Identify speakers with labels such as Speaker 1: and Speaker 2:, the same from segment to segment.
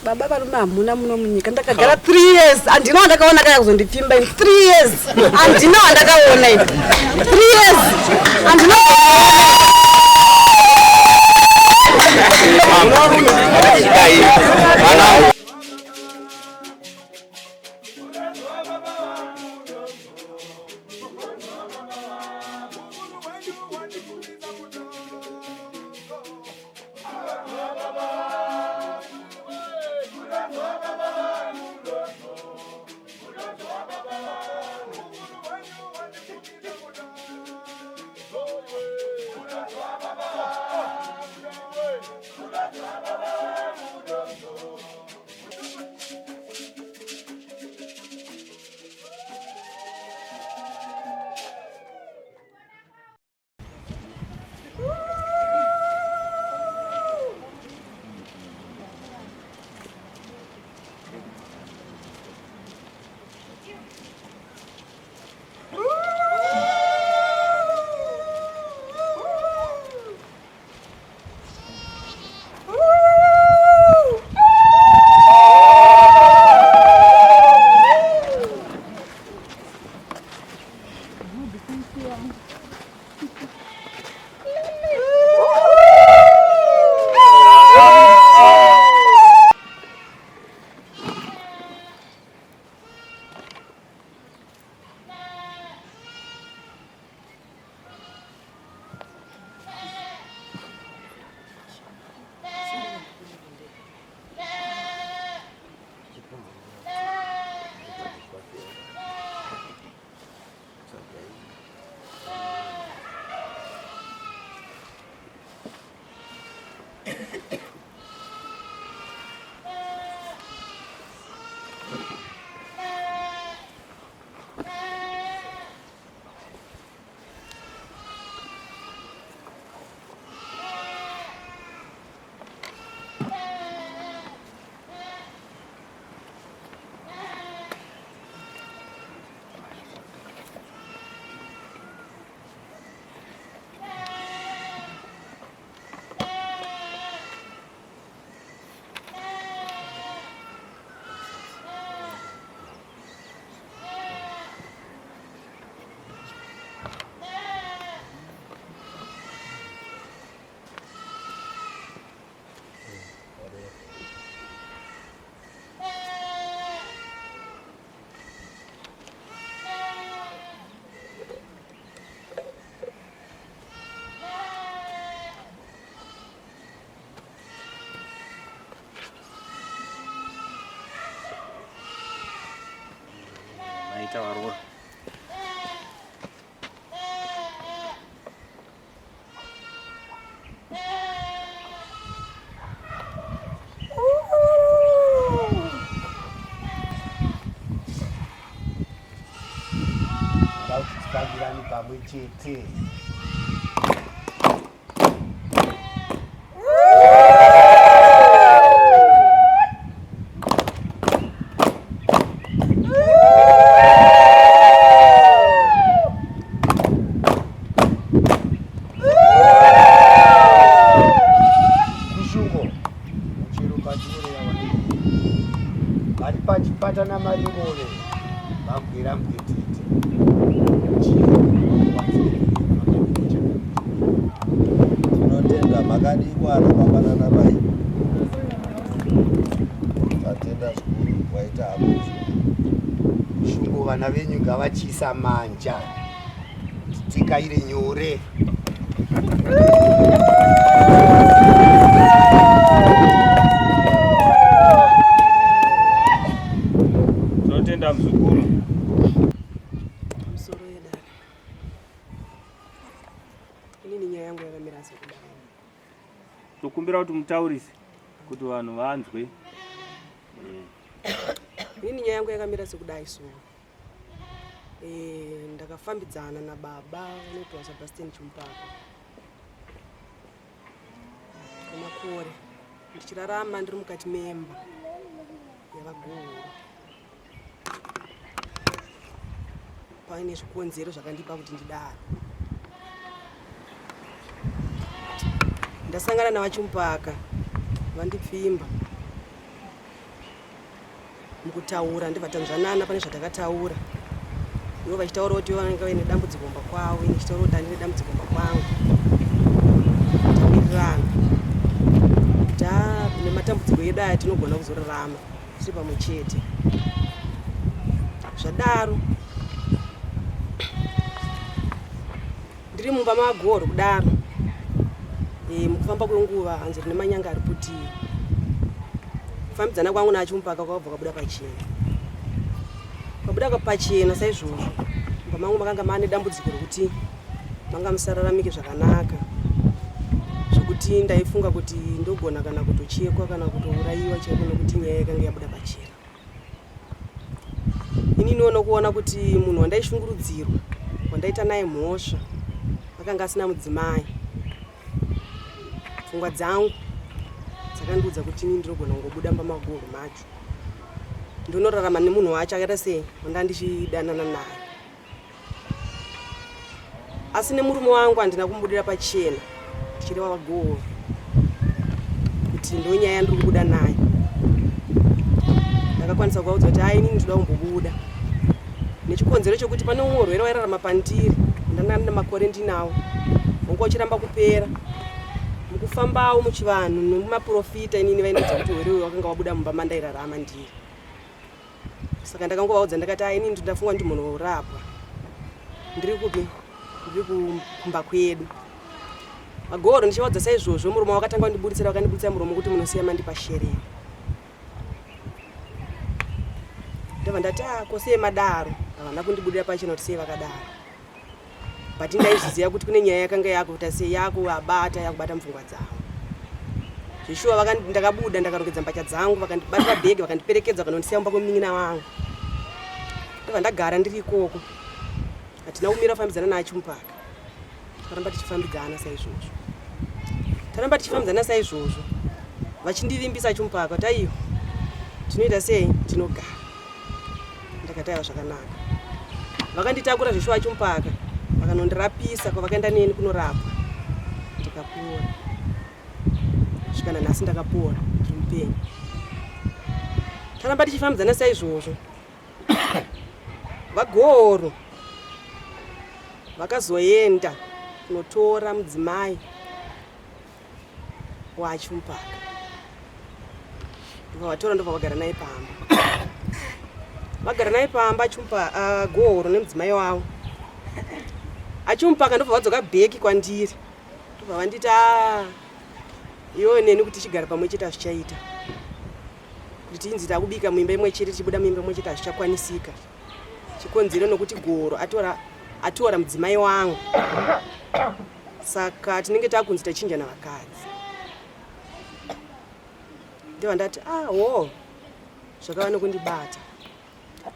Speaker 1: Baba varume hamuna muno munyika ndakagara 3 years handina wandakaona kaya kuzondipfimba ini 3 years handina wandakaona ini 3 years handina.
Speaker 2: Maita varoora.
Speaker 3: Tifambirani pamwe chete. Kushungo muchero pachiro yawana vari pachipatana maringove vagwira mbwetete
Speaker 4: Tinotenda makadii kwana baba nana mai. Tatenda zvikuru waita hako.
Speaker 3: Shungu vana venyu ngavachiisa manja tikaire nyore.
Speaker 2: Tinotenda mzukuru.
Speaker 1: Musoro yedare. Inini nyaya yangu yakamira sekudai.
Speaker 2: Tokumbira kuti mutaurise kuti vanhu vanzwe.
Speaker 1: Inini nyaya yangu yakamira sekudai so. Eh, ndakafambidzana nababa vanoitwa Sebastian Chimpaka kwemakore ndichirarama ndiri mukati memba yavagohoro. Paine zvikonzero zvakandipa kuti ndidaro. Ndasangana navaChimpaka vandipfimba. Mukutaura ndibva tanzwanana pane zvatakataura, ivo vachitaura kuti ivo vanenge vaine dambudziko kumba kwavo, ini ndichitaura kuti andine dambudziko kumba kwangu. Tawirirana kuti ah, nematambudziko edu aya tinogona kuzorarama tiri pamwe chete. Zvadaro ndiri mumba magoro kudaro e, mukufamba kwenguva hanzi rine manyanga ari putiri kufambidzana kwangu naachimupaka kwakabva kwabuda pachena kwabuda pachena saizvozvo mumba mangu makanga maane dambudziko rekuti manga musararamike zvakanaka zvekuti ndaifunga kuti ndogona kana kutochekwa kana kutourayiwa chaiko nekuti nyaya yakanga yabuda pachena Ini ndinoona kuona kuti munhu wandaishungurudzirwa wandaita naye mhosva akanga asina mudzimai. Pfungwa dzangu dzakandiudza kuti ini ndinogona kungobuda mumba maguru macho ndonorarama nemunhu wacho akaita sei wandandichidanana naye. Asi nemurume wangu handina kumubudira pachena ndichireva vagovo kuti ndonyaya yandiri kubuda nayo. Ndakakwanisa kuvaudza kuti ai inini ndinoda kumbobuda nechikonzero chekuti pane umwe urwere wairarama pandiri ndanga ndine makore ndinawo wanga uchiramba kupera. Mukufambawo muchivanhu nemumaprofita inini vaindiudza kuti urwere uyu wakanga wabuda mumba mandairarama ndiri. Saka ndakangovaudza ndakati ah, inini ndafunga kuti munhu urapwa ndiri kupi ndiri kumba kwedu magoro ndichivaudza saizvozvo murume wakatanga kundiburitsira vakandiburitsira muromo kuti munosiya mandipa shereni ndobva ndati ah ko sei madaro havana kundibudira pachena kuti sei vakadaro but ndaizviziva kuti kune nyaya yakanga yakuita sei yakuvabata yakubata mupfungwa dzavo zveshuwa ndakabuda ndakarongedza mbatya dzangu vakandibatira bhegi vakandiperekedza vakanondisiya mumba kwemunin'ina wangu ndobva ndagara ndiri ikoko hatina kumira kufambidzana naachimupaka taramba tichifambidzana saizvozvo taramba tichifambidzana saizvozvo vachindivimbisa achimupaka kuti aiyo tinoita sei tinogara Ndakati aiwa zvakanaka. Vakanditakura zveshuwa chimupaka vakanondirapisa kwavakaenda neni kunorapwa ndikapora. Kusvika nanhasi ndakapora ndiri mupenyu. Taramba tichifambidzana saizvozvo. VaGoro vakazoenda kunotora mudzimai waChimupaka ndobva vatora ndobva vagara naye pamba vagara naye pamba Chimupaka uh, Gohoro nemudzimai wavo aChimupaka ndobva vadzoka bheki kwandiri ndobva vanditi ah, iwewe neni kuti tichigara pamwe chete hazvichaita kuti tinzi takubika muimba imwe chete tichibuda muimba imwe chete hazvichakwanisika chikonzero nokuti Gohoro atora atora mudzimai wangu saka tinenge takunzi tachinjana vakadzi ndibva ndati ah wo zvakava nokundibata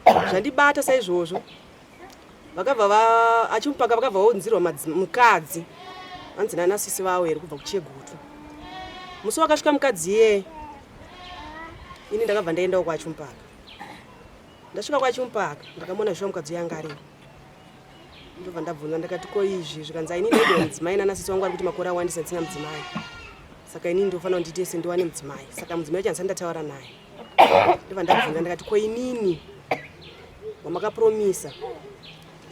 Speaker 1: zvandibata saizvozvo vakabva va achimupaka vakabva vaunzirwa mukadzi vanzi nana sisi vawo here kubva kuchegutu musi wakasvika mukadzi iyeye ini ndakabva ndaendawo kwachimpaka ndasvika kwachimpaka ndakamuona zviwa mukadzi uyo anga arimo ndobva ndabvunza ndakati ko izvi zvikanzi aini ndaidiwa mudzimai nana sisi wangu ari kuti makore awandisa ndisina mudzimai saka inini ndofanira kuti ndiite sendiwane mudzimai saka mudzimai wacho handisati ndataura naye ndobva ndabvunza ndakati ko inini wamakapromisa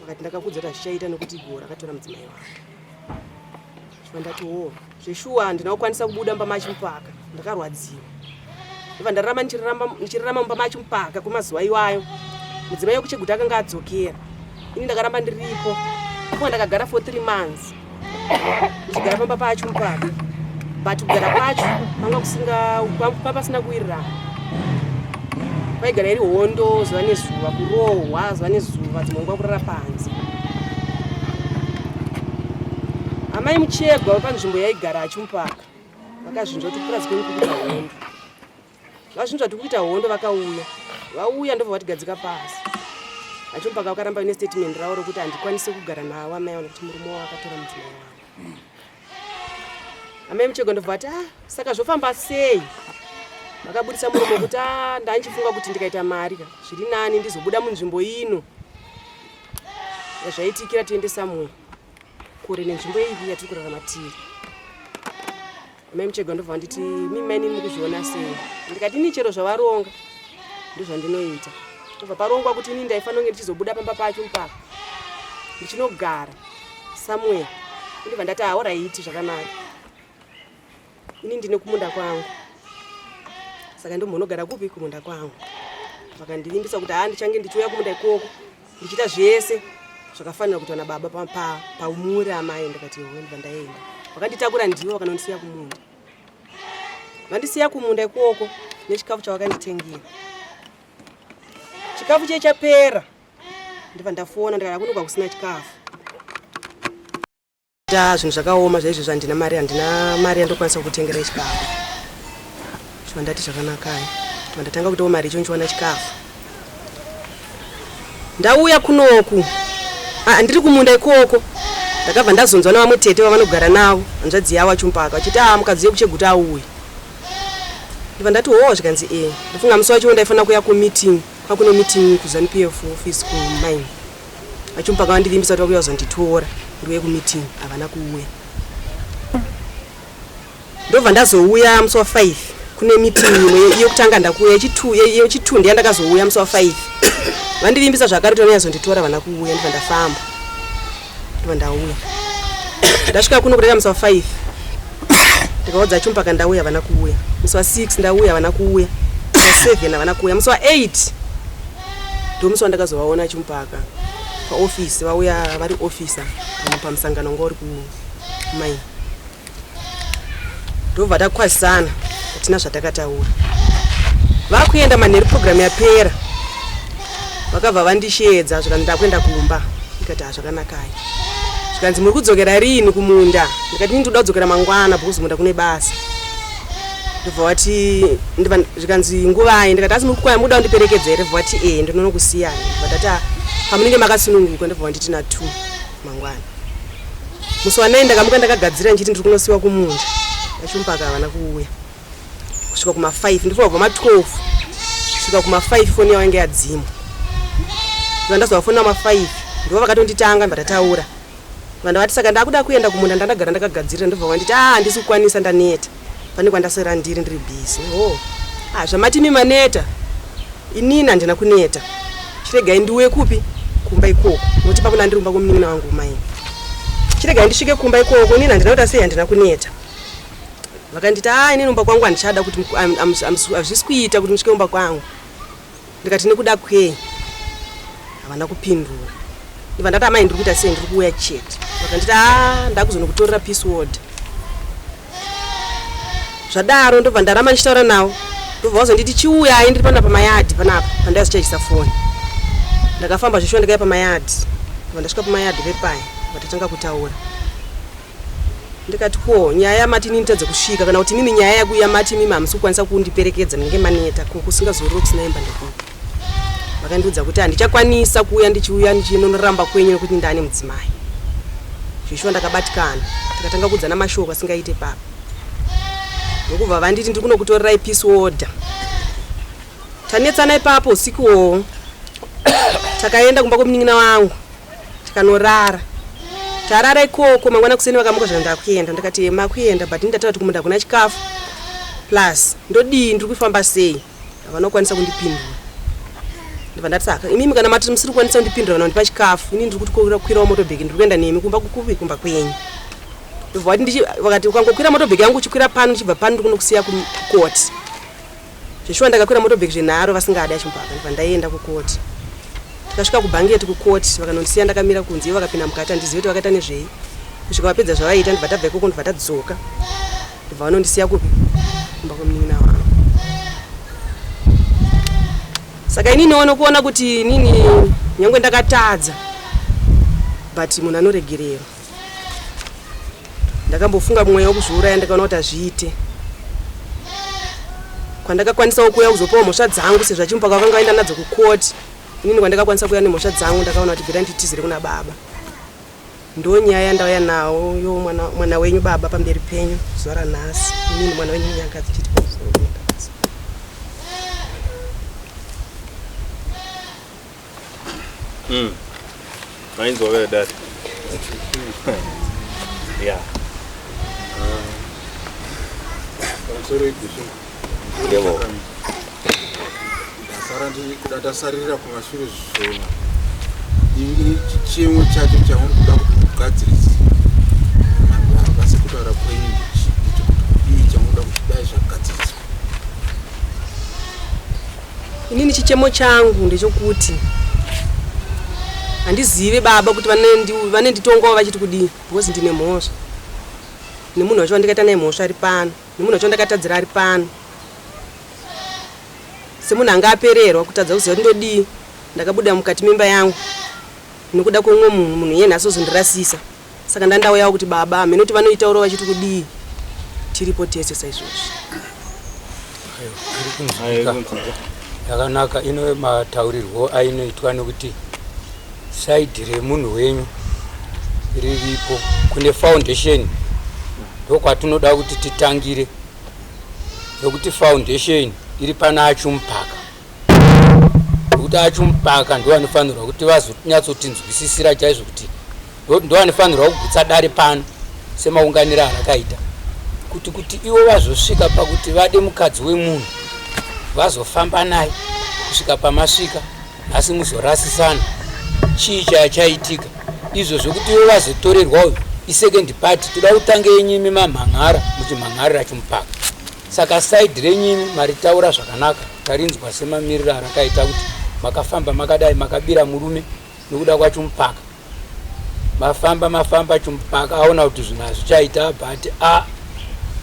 Speaker 1: vakati ndakakudza kuti hazvichaita nekuti gore akatora mudzimai wangu chibva ndati wo zveshuwa handina kukwanisa kubuda mumba machimupaka ndakarwadziwa ndobva ndararama ndichirarama mumba machimupaka kwemazuva iwayo mudzimai wekucheguta akanga adzokera ini ndakaramba ndiripo kuva ndakagara for three months ndichigara pamba pacho mupaka but kugara kwacho panga kusinga papasina kuwirirana kwaigara iri hondo zuva nezuva kurohwa zuva nezuva dzimwe nguva kurara panze amai muchegwa vepanzvimbo yaigara achimupaka vakazvinzwa kuti kupurazi kwenyu kukuita hondo vazvinzwa kuti kuita hondo vakauya vauya ndobva vatigadzika pasi achimupaka vakaramba ine statement ravo rokuti handikwanise kugara navo amai vano kuti murume wavo akatora mudzimai wavo Amai Muchego ndobva vati ah, saka zvofamba sei? Vakabudisa muromo kuti ah, ndandichifunga kuti ndikaita mari ka zviri nani ndizobuda munzvimbo ino yazvaitikira tiende somewhere kure nenzvimbo iyi yatiri kurarama tiri. Amai Muchego ndobva vanditi mimi mainini mukuzviona sei? Ndikati ini chero zvavaronga. Ndozvandinoita. Ndobva parongwa kuti ini ndaifanira kunge ndichizobuda pamba pacho mupaka ndichinogara somewhere. Ndobva ndati haoraiti zvakanaka. Ini ndine kumunda kwangu. Saka ndombonogara kupi kumunda kwangu. Vakandivimbisa kuti haa ndichange ndichiuya kumunda ikoko ndichiita zvese zvakafanira kuitwa nababa paumuri amai. Ndikati howe, ndibva ndaenda. Vakanditakura ndivo vakanondisiya kumunda. Vandisiya kumunda ikoko nechikafu chavakanditengera. Chikafu chiye chapera ndibva ndafona ndikati akunoka kusina chikafu. Ta zvinhu zvakaoma zvaizvo, handina mari, handina mari yandokwanisa kutengera chikafu. Ndibva ndati zvakanakai. Ndibva ndatanga kuitawo mari icho ndichiwana chikafu. Ndauya kunoku, ndiri kumunda ikoko, ndakabva ndazonzwa navamwe tete vavanogara navo, hanzvadzi yavo aChumpaka, vachiti a mukadzi wekuCheguta auya. Ndibva ndati hoo, zvikanzi e. Ndofunga musi wacho ndaifanira kuya kumeeting, kwakune meeting kuZANU PF office kumine. VaChumpaka vandivimbisa kuti vakuya kuzonditora ndiuye kumeeting, havana kuuya. Ndobva ndazouya musi wa5 kune meeting imwe yekutanga ndakuuya, yechi2 ndiya ndakazouya musi wa5. Vandivimbisa zvakare kuti vanonyazonditora, havana kuuya. Ndobva ndafamba, ndobva ndauya. Ndasvika kuno kudai musi wa5, ndikaudza Chumpaka ndauya, havana kuuya. Musi wa6 ndauya, havana kuuya. Musi wa7 havana kuuya. Musi wa8 ndo musi wandakazovaona Chumpaka paofisi, vauya vari officer pamusangano wanga uri kumine. Ndobva takwazisana, hatina zvatakataura. Vakuenda manheru, program yapera, vakabva vandisheedza, zvikanzi ndakuenda kumba. Ndikati hazvakanakai. Zvikanzi muri kudzokera rini kumunda? Ndikati ini ndoda kudzokera mangwana because munda kune basa. Ndobva wati zvikanzi nguvai? Ndikati asi muri kukwaya muda kundiperekedza here? Bva wati e, ndinonokusiyai. Ndobva ndati pamunenge makasununguka. Ndobva wanditi na2 mangwana. Musi wa9 ndakamuka ndakagadzira ndichiti ndiri kunosiwa kumunda. VaChumpaka havana kuuya kusvika kuma5. Ndifunga kubva ma12 kusvika kuma5 foni yavo yange yadzimwa. Ndobva ndazovafonera ma5, ndivo vakatonditanga. Ndobva tataura, ndobva ndavati saka ndakuda kuenda kumunda, ndandagara ndakagadzirira. Ndobva vanditi a handisi kukwanisa, ndaneta, pane kwandaswera ndiri busy. Oh, ah, zvamati imi maneta, inini handina kuneta. Chiregai ndiuye kupi kumba ikoko, nokuti pakuna ndiri kumba kwemunin'ina wangu mai. Chiregai ndisvike kumba ikoko, inini handina kuita sei, handina kuneta. Vakanditi a inini kumba kwangu handichada kuti hazvisi kuita kuti musvike kumba kwangu. Ndikati nekuda kwei? Havana kupindura. Ndibva ndati amai ndiri kuita sei, ndiri kuuya chete. Vakanditi a ndakuzonokutorera peace order. Zvadaro ndobva ndaramba ndichitaura navo, ndobva vazonditi chiuyai, ndiri panapa pamayadhi panapa pandaizochajisa foni. Ndakafamba zveshuwa ndikauya pamayadhi. Ndobva ndasvika pamayadhi pepaya, ndobva tatanga kutaura. Ndikati ko nyaya yamati inini tadze kusvika, kana kuti imimi nyaya yaku yamati imimi hamusi kukwanisa kundiperekedza, ndinge maneta, ko kusingazorori kusina imba ndekupi? Vakandiudza kuti handichakwanisa kuuya ndichiuya ndichinonoramba kwenyu nekuti ndane mudzimai. Zveshuwa ndakabatikana, tikatanga kuudzana mashoko asingaite papa. Ndokubva vanditi ndiri kunokutorerai peace order. Tanetsana ipapo usiku uwowo, takaenda kumba kwemunin'ina wangu tikanorara. Tarara ikoko, mangwana kuseni vakamuka zvanzi ndakuenda. Ndikati makuenda, but ndataura kuti kumunda hakuna chikafu, plus ndodii, ndiri kufamba sei? Havana kukwanisa kundipindura. Ndibva ndati saka imimi kana mati musiri kukwanisa kundipindura kana kundipa chikafu, ini ndiri kuti kwirawo motobheki, ndiri kuenda nemi kumba kukupi, kumba kwenyu. Ndobva vati vakati ukangokwira motobheki yangu uchikwira pano ndichibva pano ndiri kunokusiya kukoti. Zveshuwa ndakakwira motobheki zvenharo vasingadi achimbaka. Ndibva ndaenda kukoti. Tikasvika kubhangeti kukoti, vakanondisiya ndakamira kunze, ivo vakapinda mukati. Handizivi kuti vakaita nezvei kusvika vapedza zvavaiita. Ndibva tabva ikoko, ndibva tadzoka, ndibva vanondisiya kupi, kumba kwemunin'ina wangu. Saka inini ono kuona kuti inini nyangwe ndakatadza, but munhu anoregererwa. Ndakambofunga mweya wekuzviuraya, ndikaona kuti hazviite. Kwandakakwanisawo kuuya kuzopawo mhosva dzangu sezvo achimupa kwakanga vaenda nadzo kukoti, inini kwandakakwanisa kuuya nemhosva dzangu, ndakaona kuti bvira nditizire kuna baba. Ndo nyaya yandauya nawo yo mwana wenyu baba pamberi penyu zuva ranhasi. Inini mwana wenyu Munyangadzi chiti pamusoro Munyangadzi.
Speaker 2: Mainzwa vedare. Yeah.
Speaker 5: Pamusoro igushe.
Speaker 4: Yebo.
Speaker 5: Ndasara. Ndasara ndikuda ndasarira kumashure zvishoma. Chichemo chacho chamuri kuda kuti mugadzirise baba sekutaura kwenyu ndechekuti kudii chamunoda kuti dai zvagadziriswa.
Speaker 1: Inini chichemo changu ndechokuti handizive baba kuti vanenditongawo vachiti kudii because ndine mhosva nemunhu wacho wandikaita naye mhosva ari pano nemunhu wacho wandakatadzira ari pano semunhu anga apererwa kutadza kuziva kuti ndodii ndakabuda mukati memba yangu nekuda kweumwe munhu munhu iye nhasi ozondirasisa saka ndandauyawo kuti baba hameno kuti vanoitaurawo vachiti kudii tiripo tese saizvozvi
Speaker 6: iri kunzwika yakanaka ino mataurirwo ainoitwa nekuti saidhi remunhu wenyu riripo kune foundation ndokwatinoda kuti titangire nekuti foundation iri pana achumupaka nekuti achumupaka ndo vanofanirwa kuti vazonyatsotinzwisisira chaizvo kuti ndo vanofanirwa kugutsa dare pano semaunganiro arakaita kuti kuti ivo vazosvika pakuti vade mukadzi wemunhu vazofamba naye kusvika pamasvika nhasi muzorasisana chii chaya chaitika izvo zvekuti ivo vazotorerwa uyu isecond party toda kutange yenyimi mamhan'ara muchimhan'arira chimupaka saka side renyimi maritaura zvakanaka tarinzwa semamiriro arakaita kuti makafamba makadai makabira murume nokuda kwachimupaka mafamba mafamba chimupaka aona kuti zvinhu hazvichaita but a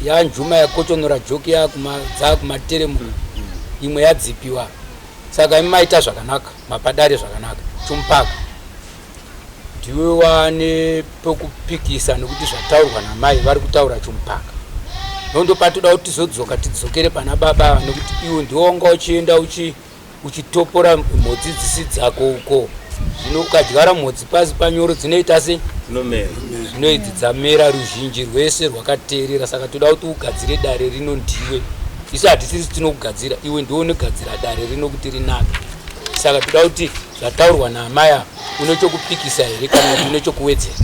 Speaker 6: yanjuma yakochonora joki yakumateremuka imwe yadzipiwa Saka imi maita zvakanaka, mapadare zvakanaka. Chumupaka ndiwe wane pekupikisa nekuti zvataurwa namai vari kutaura chumupaka. Nondopatoda kuti tizodzoka tidzokere pana baba ava nekuti iwe ndiwe wanga uchienda uchi uchitopora mhodzi dzisi dzako uko. Zvino ukadyara mhodzi pasi panyoro dzinoita se
Speaker 2: Dzinomera.
Speaker 6: Zvino idzi dzamera ruzhinji rwese rwakateerera saka toda kuti ugadzire dare rino ndiwe. Isu hatisiri tinokugadzira iwe ndiwe unogadzira dare rino kuti rinake. Saka toda kuti zvataurwa naamai ava une chokupikisa here kana kuti une chokuwedzera?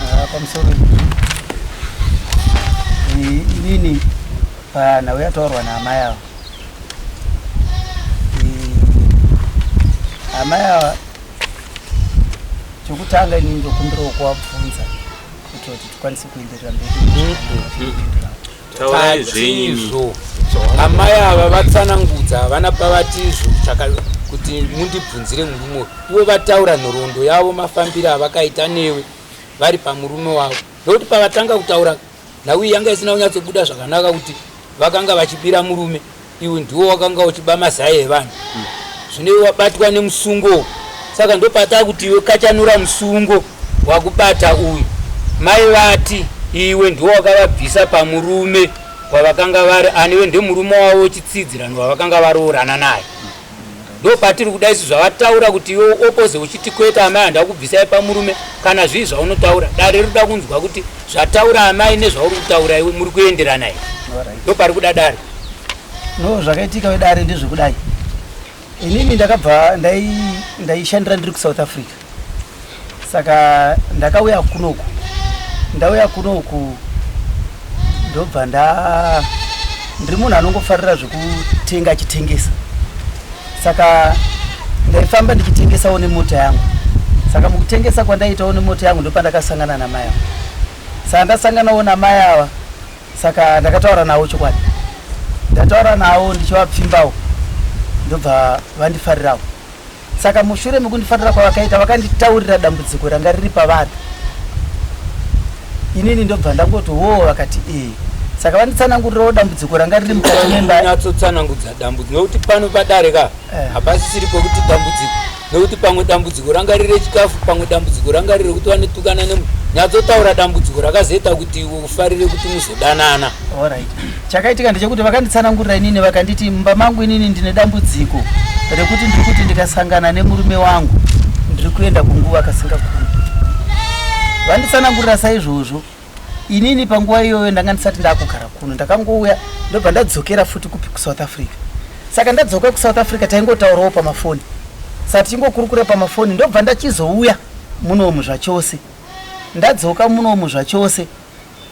Speaker 7: Ah, pamusoro inini panhau yataurwa naamai ava amai ava chokutanga inini ndokumbirawo kuvabvunza kuitira kuti tikwanise kuenderera mberi
Speaker 2: Taurai zvenyu imi.
Speaker 6: Tatizvo amai ava vatsanangudza havana pavatizvo chaka kuti mundibvunzire murume uyu ivo vataura nhoroondo yavo mafambiro avakaita newe vari pamurume wavo nokuti pavatanga kutaura nhau iyi yanga isina kunyatsobuda zvakanaka kuti vakanga vachibira murume iwe ndiwo wakanga uchiba mazai evanhu zvino iwe wabatwa nemusungo saka ndopata kuti iwe kachanura musungo wakubata uyu mai vati iwe ndiwo wakavabvisa pamurume wavakanga vari aniwe ndemurume wavo wechitsidzirano wavakanga varoorana naye ndopatiri kuda isu zvavataura kuti iwe opoze uchiti kwete amai handa kubvisai pamurume kana zvii zvaunotaura dare rinoda kunzwa kuti zvataura amai nezvauri kutaura iwe muri kuenderana here ndopari kuda dare
Speaker 7: no zvakaitika vedare ndezvekudai inini ndakabva ndaishandira ndiri kusouth africa saka ndakauya kunoku ndauya kunoku ndobva nda ndiri munhu anongofarira zvekutenga achitengesa saka ndaifamba ndichitengesawo nemota yangu saka mukutengesa kwandaiitawo nemota yangu ndopandakasangana namai ava saka ndasanganawo namai ava saka ndakataura navo chokwadi ndataura navo ndichivapfimbawo ndobva vandifarirawo Saka mushure mekundifarira kwavakaita vakanditaurira dambudziko ranga riri pavari. Inini ndobva ndangoti hoo vakati ee. Saka vanditsanangurirawo dambudziko ranga riri mukati memba.
Speaker 6: Nyatsotsanangudza dambudziko nekuti pano padare ka eh. hapasisiri pekuti dambudziko nekuti pamwe dambudziko ranga riri rechikafu pamwe dambudziko ranga riri rekuti vanotukana nemu nyatsotaura dambudziko rakazoita kuti iwe ufarire kuti muzodanana.
Speaker 7: Alright. Chakaitika ndechekuti vakanditsanangurira inini vakanditi mumba mangu inini ndine dambudziko rekuti ndiri kuti ndikasangana nemurume wangu ndiri kuenda kunguva kasingakumi. Vanditsanangurira saizvozvo inini panguva iyoyo ndanga ndisati ndakugara kuno ndakangouya ndobva ndadzokera futi kupi kusouth africa saka ndadzoka kusouth africa taingotaurawo pamafoni saka tichingokurukura pamafoni ndobva ndachizouya munomu zvachose ndadzoka munomu zvachose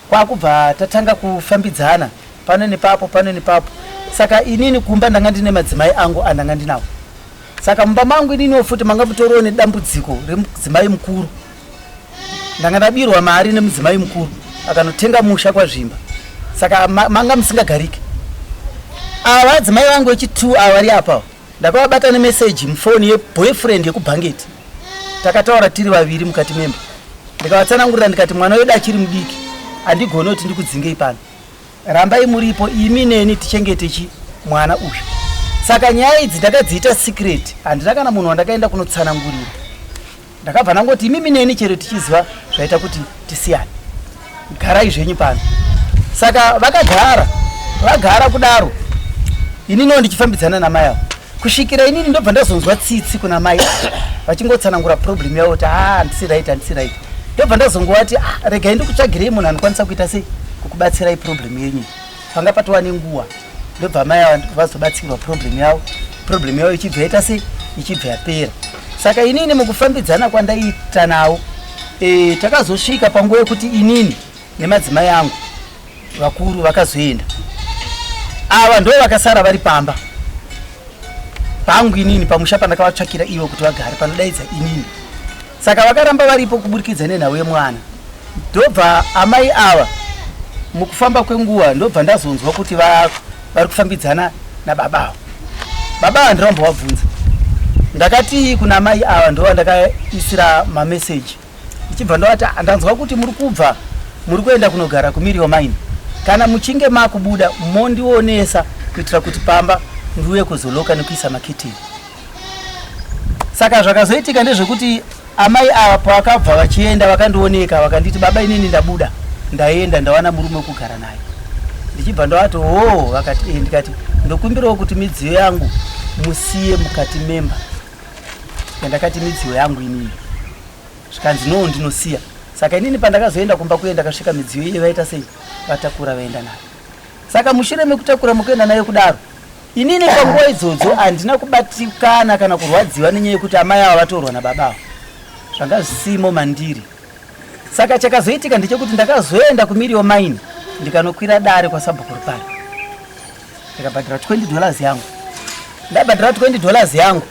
Speaker 7: kwakubva tatanga kufambidzana pano nepapo pano nepapo Saka inini kumba ndanga ndine madzimai angu andanga ndinawo. Saka mumba mangu ininiwo futi manga mutoriwo nedambudziko remudzimai mukuru. Ndanga ndabirwa mari nemudzimai mukuru akanotenga musha kwaZvimba. Saka manga musingagariki. Ava vadzimai vangu vechi2 ava vari apa ndakavabata nemeseji mufoni yeboyfriend yekubhangeti. Takataura tiri vaviri mukati memba. Ndikavatsanangurira ndikati mwana wedu achiri mudiki handigoni kuti ndikudzingei pano. Rambai muripo imi neni tichengete chi mwana uyu. Saka nyaya idzi ndakadziita secret handina kana munhu wandakaenda kunotsanangurira. Ndakabva ndangoti imimi neni chero tichiziva zvaita kuti tisiyane. Garai zvenyu pano. Saka vakagara vagara kudaro ininiwo ndichifambidzana namai avo kusvikira inini ndobva ndazonzwa tsitsi kuna mai vachingotsanangura problem yavo kuti ah handisi right handisi right ndobva ndazongovati ah regai ndikutsvagirei munhu anokwanisa kuita sei kukubatsirai problem yenyu panga patova nenguva ndobva mai ava vazobatsirwa problem yavo problem yavo ichibva yaita sei ichibva yapera saka inini mukufambidzana kwandaiita nawo e, takazosvika panguva yekuti inini nemadzimai angu vakuru vakazoenda ava ndo vakasara vari pamba pangu inini pamusha pandakavatsvakira ivo kuti vagare panodaidza inini saka vakaramba varipo kuburikidza nenhau yemwana ndobva amai ava mukufamba kwenguva ndobva ndazonzwa kuti vari kufambidzana nababa ava baba ava ndinombovabvunza ndakati kuna mai ava ndova ndakaisira mameseji ndichibva ndovati ah, ndanzwa kuti muri kubva muri kuenda kunogara kumirio mine kana muchinge makubuda mondionesa kuitira kuti pamba ndiuye kuzoloka nekuisa makitini saka zvakazoitika ndezvekuti amai ava pavakabva vachienda vakandioneka vakanditi baba inini ndabuda ndaenda ndawana murume wekugara naye ndichibva ndavati hoo vakati e ndikati ndokumbirawo kuti midziyo yangu musiye mukati memba yandakati midziyo yangu inini zvikanzi no ndinosiya saka inini pandakazoenda kumba kuye ndakasvika midziyo iye vaita sei vatakura vaenda nayo saka mushure mekutakura mukuenda nayo kudaro inini panguva idzodzo handina kubatikana kana kurwadziwa nenyaya yekuti amai ava vatorwa nababa ava zvanga zvisimo mandiri saka chakazoitika ndechekuti ndakazoenda kumirio mine ndikanokwira dare kwasabhuku rupari ndikabhadhira 20 dollars yangu ndabhadhira 20 dollars yangu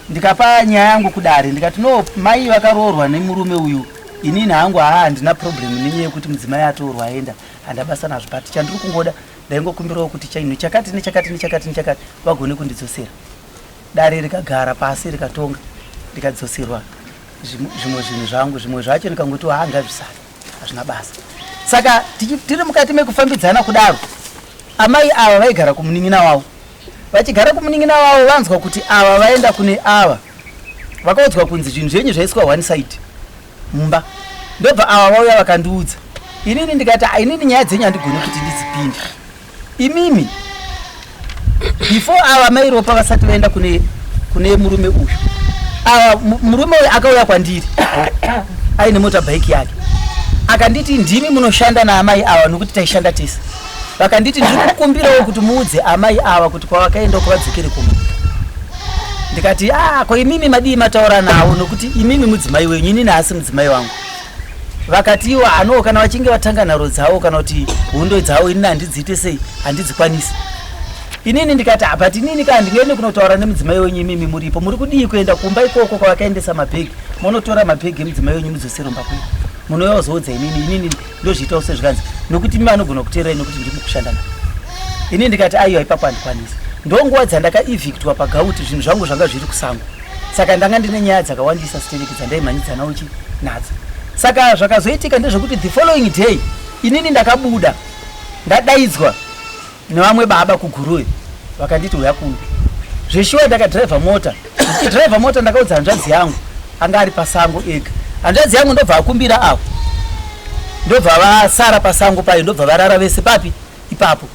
Speaker 7: ndikapa nyaya yangu kudare ndikati no mai vakaroorwa nemurume uyu inini hangu haa handina problem nenyaya yekuti mudzimai atoorwa aenda handabasa nazvo but chandiri kungoda ndaingokumbirawo kuti chinhu chakati nechakati nechakati nechakati vagone kundidzosera dare rikagara pasi rikatonga ndikadzoserwa zvimwe zvinhu zvangu zvimwe zvacho ndikangoti haa ngazvisare hazvina basa saka tiri mukati mekufambidzana kudaro amai ava vaigara kumunin'ina wavo vachigara kumunin'ina wavo vanzwa kuti ava vaenda kune ava vakaudzwa kunzi zvinhu zvenyu zvaiswa one side mumba ndobva ava vauya vakandiudza inini ndikati ah, inini nyaya dzenyu handigoni kuti ndidzipinde imimi before ava mai ropa vasati vaenda kune kune murume uyu ava murume uyu akauya kwandiri aine motabhaiki yake akanditi ndimi munoshanda naamai ava nokuti taishanda tese vakanditi ndiri kukumbirawo kuti muudze amai ava kuti kwavakaenda kwavadzokere kumba ndikati ah ko imimi madii mataura navo nokuti imimi mudzimai wenyu inini haasi mudzimai wangu vakati iwo ano kana vachinge vatanga nharo dzavo kana kuti hondo dzavo inini handidziite sei handidzikwanisi inini ndikati ah, but inini ka handingaende kunotaura nemudzimai wenyu imimi muripo muri kudii kuenda kumba ikoko kwavakaendesa mabhegi monotora mabhegi emudzimai wenyu mudzosere kumba kwenyu munouya kuzoudza inini inini ndozviitawo sezvikanzi nokuti imi vanogona kuteerai nokuti ndiri kushanda navo ini ndikati aiwa ipapo handikwanisi ndonguva dzandakaevictwa pagauti zvinhu zvangu zvanga zviri kusango saka ndanga ndine nyaya dzakawandisa stereki dzandaimhanyidzana uchi nadzo saka zvakazoitika ndezvekuti the following day inini ndakabuda ndadaidzwa nevamwe baba kuguruve vakanditi uya kuno zveshuwa ndakadhiraivha mota ndichidhiraivha mota ndakaudza hanzvadzi yangu anga ari pasango ega hanzvadzi yangu ndobva akumbira avo ndobva vasara pasango payo ndobva varara vese papi ipapo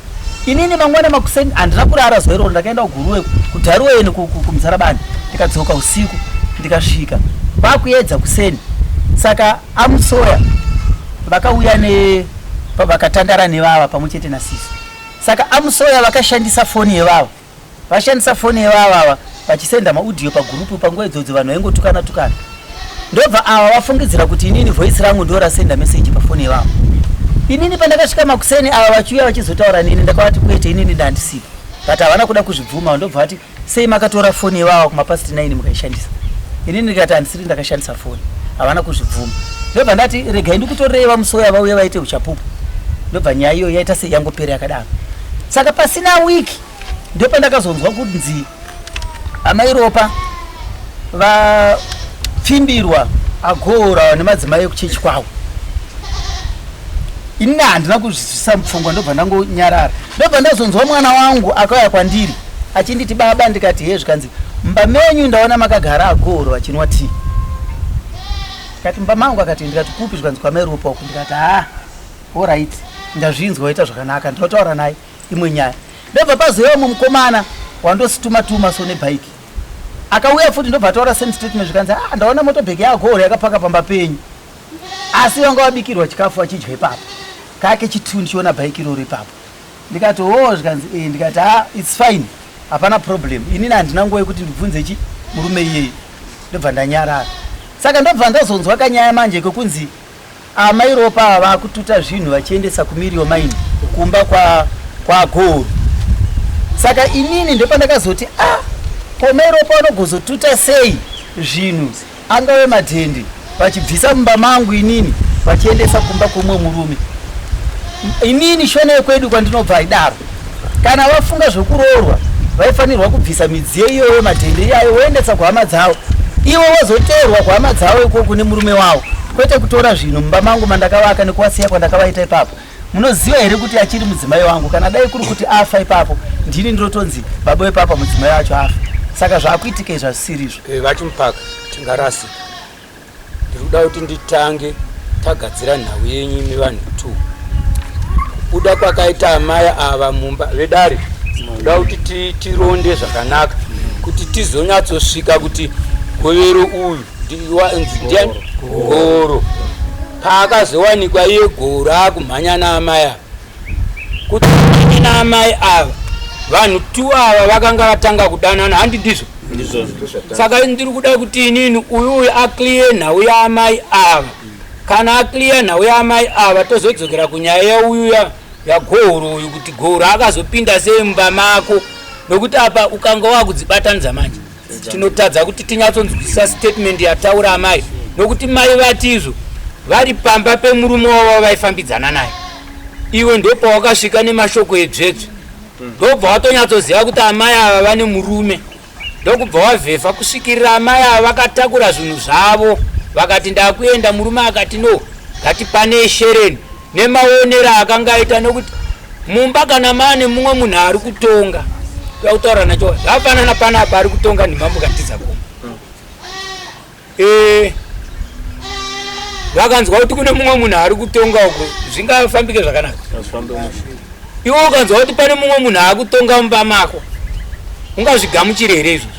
Speaker 7: inini mangwana makuseni handina kurara zuva iroro ndakaenda kuguruwe kudharuweni kumuzarabani ndikadzoka usiku ndikasvika kwakuedza kuseni saka amusoya vakauya ne vakatandara nevava pamwe chete nasisi saka amusoya vakashandisa foni yevava vashandisa foni yevavava vachisenda maaudio pagurupu panguva idzodzo vanhu vaingotukana tukana ndobva ava vafungidzira kuti inini voice rangu ndo rasenda message pafoni yevavo inini pandakasvika makuseni ava vachiuya vachizotaura nini ndakavati kwete inini ndandisipo But havana kuda kuzvibvuma, ndobva vati sei makatora foni yevawa kumapast 9 mukaishandisa. Inini ndikati handisiri ndakashandisa foni, havana kuzvibvuma. Ndobva ndati regai ndikutorerei vaMusoya vauye vaite uchapupu. Ndobva nyaya iyoyo yaita sei yangopera yakadaro. Saka pasina wiki ndopandakazonzwa kunzi amai Ropa vapfimbirwa agoora nemadzimai ekuchechi kwavo. Ini handina kuzvisa mupfungwa, ndobva ndangonyarara. Ndobva ndazonzwa mwana wangu akauya kwandiri achinditi baba, ndikati he, zvikanzi mumba menyu ndaona makagara agooro vachinwa tii. Ndikati mumba mangu? Akati, ndikati kupi? Zvikanzi kwamai Ropa uku. Ndikati haa, alright, ndazvinzwa, waita zvakanaka, ndinotaura naye imwe nyaya. Ndobva pazouya umwe mukomana wandosituma tuma so nebhaiki akauya futi, ndobva ataura same statement, zvikanzi ah, ndaona motobheki yagooro yakapaka pamba penyu, asi vanga vabikirwa chikafu vachidya ipapo kake chitu, ndichiona bhaiki iroro ipapo. Ndikati o, zvikanzi e, ndikati ah, it's fine, hapana problem, inini handina nguva yekuti ndibvunze chi murume iyeye. Ndobva ndanyarara. Saka ndobva ndazonzwa kanyaya manje kekunzi amai Ropa ava vakututa zvinhu vachiendesa kuMirio Mine kumba kwaGooro. Saka inini ndopandakazoti ah, ko mai Ropa vanogozotuta sei zvinhu, angave madhende, vachibvisa mumba mangu inini vachiendesa kumba kwomumwe murume? Inini shona yekwedu kwandinobva haidaro. Kana vafunga zvekuroorwa vaifanirwa kubvisa midziyo iyoyo, madhende iyayo, voendesa kuhama dzavo, ivo vozoteerwa kuhama dzavo ikoko nemurume wavo, kwete kutora zvinhu mumba mangu mandakavaka nekuwasiya kwandakavaita ipapo. Munoziva here kuti achiri mudzimai wangu? Kana dai kuri kuti afa ipapo, ndini ndinotonzi baba wepapa, mudzimai wacho afa. Saka zvaakuitika izvi hazvisiri izvo.
Speaker 6: VaChimupaka, tingarasika. Ndiri kuda kuti nditange tagadzira nhau yenyu imi vanhu two. Kubuda kwakaita amai ava mumba vedare, kuda kuti tironde zvakanaka kuti tizonyatsosvika kuti govero uyu ndiani Goro paakazowanikwa iye Goro akumhanya naamai ava, kuti naamai ava vanhu tu ava vakanga vatanga kudanana, handi ndizvo? Saka ndiri kuda kuti inini uyu uyu aclear nhau yaamai ava. Kana aclear nhau yaamai ava, tozodzokera kunyaya yauyu yaGohoro uyu, kuti Gohoro akazopinda sei mumba mako, nokuti apa ukanga wakudzibatanidza manje tinotadza kuti tinyatsonzwisisa statement yataura amai, nokuti mai vati izvo vari pamba pemurume wavo vaifambidzana naye, iwe ndopawakasvika nemashoko edzvedzve, ndobva watonyatsoziva kuti amai ava vane murume, ndokubva wavhefa kusvikirira amai ava vakatakura zvinhu zvavo vakati ndakuenda. Murume akati no, ngatipanei shereni nemaonero akanga aita, nokuti mumba kana maane mumwe munhu ari kutonga, kutaura nacho zvafanana panapa ari kutonga ndimambo Katiza Goma. Vakanzwa kuti kune mumwe munhu ari kutonga uko, zvingafambike zvakanaka? Iwe ukanzwa kuti pane mumwe munhu akutonga mumba mako, ungazvigamuchire here izvozvo?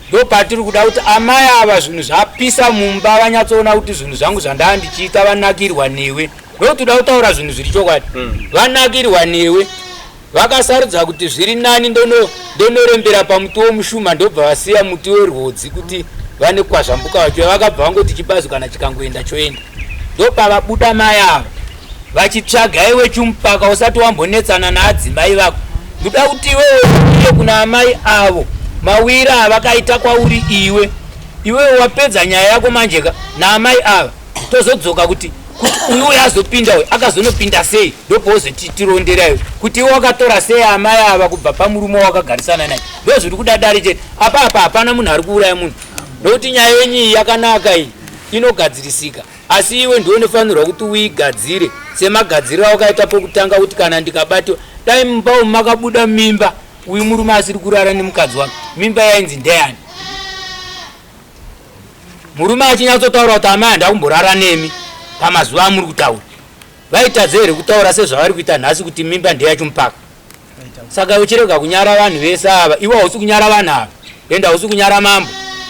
Speaker 6: Ndo patiri kuda kuti amai ava zvinhu zvapisa mumba vanyatsoona kuti zvinhu zvangu zvandaa ndichiita, vanakirwa newe, ndokuti uda kutaura zvinhu zviri chokwadi. Vanakirwa newe, vakasarudza kuti zviri nani ndonorembera pamuti womushuma, ndobva vasiya muti werwodzi kuti vane kwazvambuka vacho. Vakabva vangoti chibazu kana chikangoenda choenda. Ndopavabuda mai ava vachitsvaga iwe Chumupaka usati wambonetsana naadzimai vako. Ndoda kuti iwewe uye kuna amai avo mawira avakaita kwauri iwe. Iwewe wapedza nyaya yako manjeka naamai ava, tozodzoka kuti uyu uyu azopinda, uyu akazonopinda sei, ndopozotirondera iwe kuti iwe wakatora sei amai ava kubva pamurume wawakagarisana naye. Ndo zviri kuda dare chete apa. Apa hapana munhu ari kuuraya munhu, nokuti nyaya yenyu iyi yakanaka, iyi inogadzirisika, asi iwe ndiwe unofanirwa kuti uigadzire semagadziriro awakaita pokutanga, kuti kana ndikabatiwa, dai mumba umu makabuda mimba, uyu murume asiri kurara nemukadzi wake, mimba yainzi ndeyani? Murume achinyatsotaura kuti amai handa kumborara nemi pamazuva amuri kutaura, vaitadza here kutaura sezvavari kuita nhasi kuti mimba ndeyaChimupaka? Saka uchirega kunyara vanhu vese ava, iwe hausi kunyara vanhu ava, ende hausi kunyara mambo.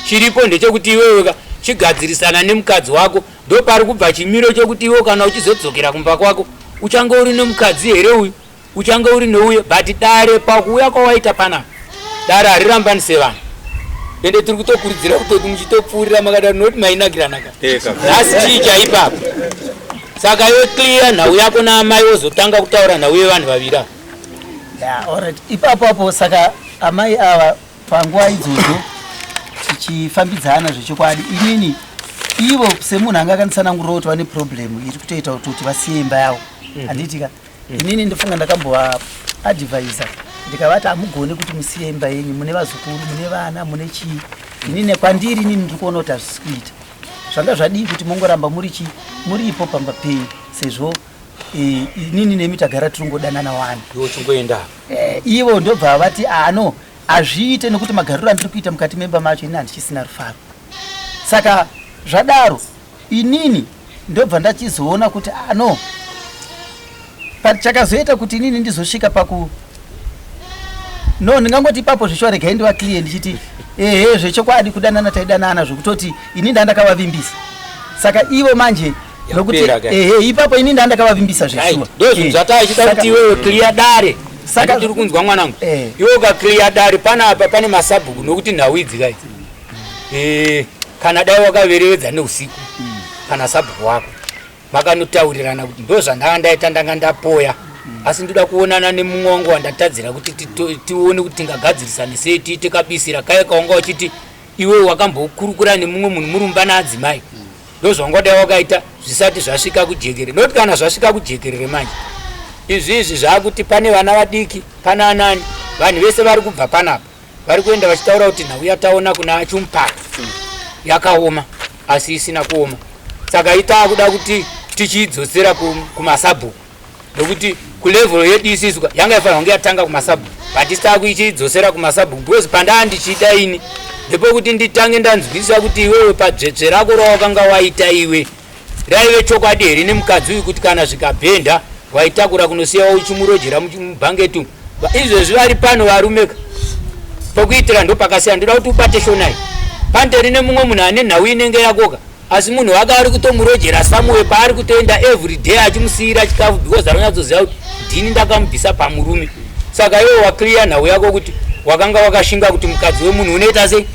Speaker 6: Chiripo ndechekuti iwewe chigadzirisana nemukadzi wako. Ndopari kubva chimiro chekuti iwe kana uchizodzokera kumba kwako uchange uri nemukadzi here uyu, uchange uri neuye. But dare pakuuya kwawaita panapa, dare harirambanise vanhu, ende tiri kutokurudzira kutoti muchitopfuurira makadaro, nokuti mainakirana nhasi chii chaipapo. Saka iwe clear nhau yako naamai, wozotanga kutaura nhau yevanhu vaviri ava.
Speaker 7: Yeah, alright. Ipapo apo saka amai ava panguva idzodzo tichifambidzana zvechokwadi inini ivo semunhu anga akanditsanangurira kuti vane problem iri kutoita kuti vasiye imba yavo mhm. handitika mm. inini ndofunga ndakambova advisa ndikavati hamugoni kuti musiye imba yenyu mune vazukuru mune vana mune chii inini kwandiri inini ndiri kuona kuti hazvisi kuita zvanga zvadii kuti mongoramba muri chi muripo pamba penyu sezvo eh, inini nemi tagara tiringodanana wani
Speaker 6: uchingoenda
Speaker 7: eh, ivo ndobva vati ano hazviite nekuti magariro andiri kuita mukati memba macho ini handichisina rufaro saka zvadaro inini ndobva ndachizoona kuti ano but chakazoita kuti inini ndizosvika paku no ndingangoti ipapo zveshuwa regai ndiva clear ndichiti ehe zvechokwadi kudanana taidanana zvekutoti ini ndandakavavimbisa saka ivo manje nokuti ehe ipapo ini ndandakavavimbisa zveshuwa
Speaker 6: ndozvinhu eh. zvataichida kuti iwewe clear dare saka tiri kunzwa mwanangu eh. iwe ukaclear dare panapa pane masabhuku nokuti nhau idzi kaidzi eh, kana dai wakaverevedza neusiku mm. kana sabhuku wako Makanotaurirana kuti ndozvandanga ndaita ndanga ndapoya asi ndoda kuonana nemumwe wangu wandatadzira kuti tione kuti tingagadzirisane sei tiite kabisira kaye kawanga uchiti iwe wakambokurukura nemumwe munhu murumba naadzimai ndozvawanga dai wakaita zvisati zvasvika kujekere noti kana zvasvika kujekerere manje izvi izvi zvaakuti pane vana vadiki pana anani vanhu vese vari kubva panapa vari kuenda vachitaura kuti nhau yataona kuna achumpaka yakaoma asi isina kuoma saka itaa kuda kuti tichiidzosera kumasabhuku nokuti kulevel yedu isisu yanga ifanira kunge yatanga kumasabhuku but istaa kuichiidzosera kumasabhuku because pandaa ndichiida ini ndepekuti nditange ndanzwisisa kuti iwewe padzvetsve rako rawakanga waita iwe Raive chokwadi here nemukadzi uyu kuti kana zvikabhenda waitakura kunosiya uchimurojera mubhanget umu? Izvezvi vari pano varume ka pokuitira ndopakasiyana. Ndoda kuti ubate shonai. Panderi nemumwe munhu ane nhau inenge yakoka asi munhu wake ari kutomurojera somewhere paari kutoenda every day achimusiyira chikafu because anonyatsoziva kuti ndini ndakamubvisa pamurume. Saka iwe waclear nhau yako kuti wakanga wakashinga kuti mukadzi wemunhu unoita sei?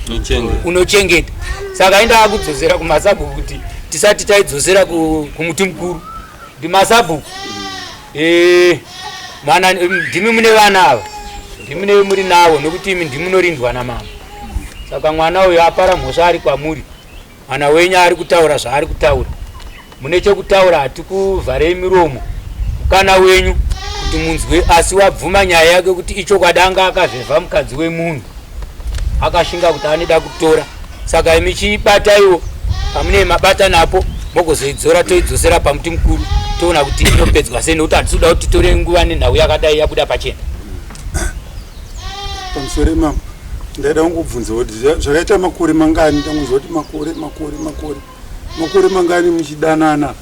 Speaker 6: Unochengeta. Saka inda akudzosera kumasabhuku kuti tisati taidzosera kumuti mukuru ndimasabhuku eh, mwana ndimi mune vana ava ndimi ne muri navo nokuti imi ndimi munorindwa namama saka mwana uyo apara mhosva ari kwamuri mwana wenyu ari kutaura zvaari kutaura mune chekutaura hatikuvharei miromo mukana wenyu kuti munzwe asi wabvuma nyaya yake kuti ichokwadi anga akavhevha mukadzi wemunhu akashinga kuti anoda kutora saka imi chibataiwo pamunee mabata napo mogozoidzora toidzosera pamuti mukuru toona kuti inopedzwa sei nekuti hatisi kuda kuti titore nguva nenhau yakadai yabuda pachena
Speaker 8: pamusoro imambo ndaida kungobvunza kuti zvakaita makore mangani ndangonzwa kuti makore makore makore makore mangani muchidanana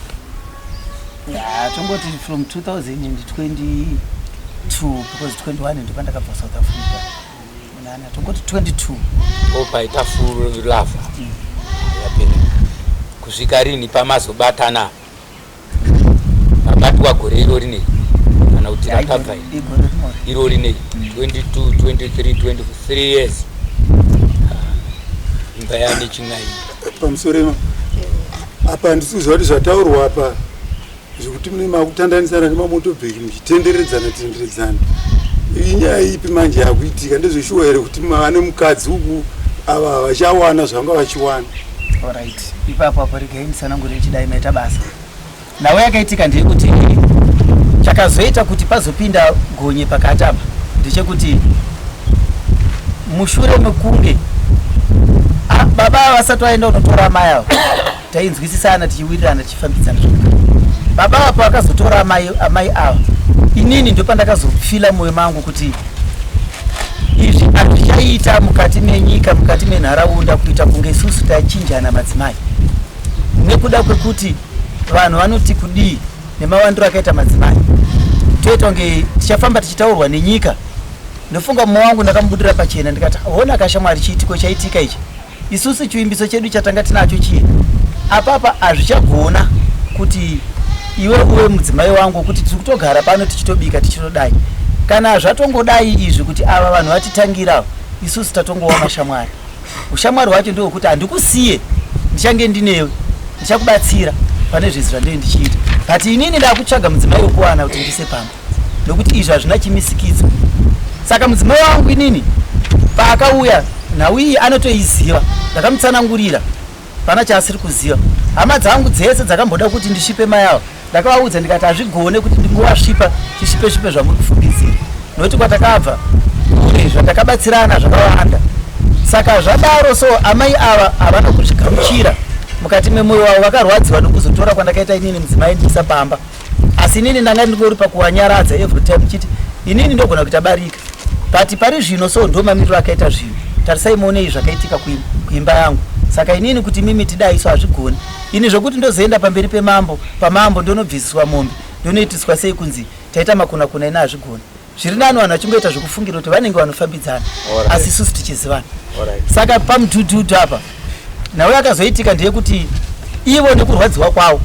Speaker 7: ya tongoti from 2022 because 21 ndopandakabva south africa munana tongoti 22
Speaker 6: opaita full love yapera kusvika rini pamazobatana mabatwa gore iro rinei kana kuti rakabva iro rinei 22 23 23 years ah, imba yane chin'ai
Speaker 8: pamusoro apa handisi kuziva kuti zvataurwa apa zvekuti mune makutandanisana nemamotobheki muchitenderedzana tenderedzana inyaya ipi manje yakuitika ndezveshuwa here kuti mava nemukadzi uku ava vachawana zvavanga vachiwana
Speaker 7: orit ipapo apo regai ndisanangure ndichidai maita basa nhau yakaitika ndeyekuti chakazoita kuti pazopinda gonye pakati apa ndechekuti mushure mekunge baba ava vasati vaenda kunotora amai ava tainzwisisana tichiwirirana tichifambidzana zvakanaka baba ava pavakazotora amai, amai ava inini ndopandakazofila mwoyo mangu kuti izvi hazvichaita mukati menyika mukati menharaunda kuita kunge isusu tachinjana madzimai nekuda kwekuti vanhu vanoti kudii nemawandiro akaita madzimai toita kunge tichafamba tichitaurwa nenyika ndofunga mumwe wangu ndakamubudira pachena ndikati hona kashamwari chiitiko chaitika ichi Isusu chivimbiso chedu chatanga tinacho chiye apapa hazvichagona kuti iwe uve mudzimai wangu kuti tiri kutogara pano tichitobika tichitodai kana zvatongodai izvi kuti ava vanhu vatitangira isusu tatongova mashamwari ushamwari hwacho ndehwekuti handikusiye ndichange ndinewe ndichakubatsira pane zvese zvandee ndichiita but inini ndakutsvaga mudzimai wekuwana kuti ndise pamba nokuti izvi hazvina chimisikidzo Saka mudzimai wangu inini paakauya nhau iyi anotoiziva, ndakamutsanangurira pana chaasiri kuziva. Hama dzangu dzese dzakamboda kuti ndisvipe mai ava, ndakavaudza ndikati hazvigone kuti ndingovasvipa chisvipe svipe zvamuri kufungidzira, nokuti kwatakabva kure zvatakabatsirana zvakawanda. Saka zvadaro so amai ava havana kuzvigamuchira mukati memwoyo wavo, vakarwadziwa nokuzotora kwandakaita inini mudzimai ndiisa pamba. Asi inini ndanga ndingori pakuvanyaradza every time chiti inini ndogona kuita barika, but pari zvino so ndo mamiriro akaita zvinhu, tarisai muonei zvakaitika kuimba yangu. Saka inini kuti mimi tidai so hazvigoni ini zvokuti ndozoenda pamberi pemambo, pamambo ndonobvisiswa mombe, ndonoitiswa sei kunzi taita makunakuna, ini hazvigoni. Zviri nani vanhu vachingoita zvekufungira kuti vanenge vanofambidzana, asi isusu tichizivana. Saka pamudhudhudhu apa nhau yakazoitika ndeyekuti ivo nekurwadziwa kwavo,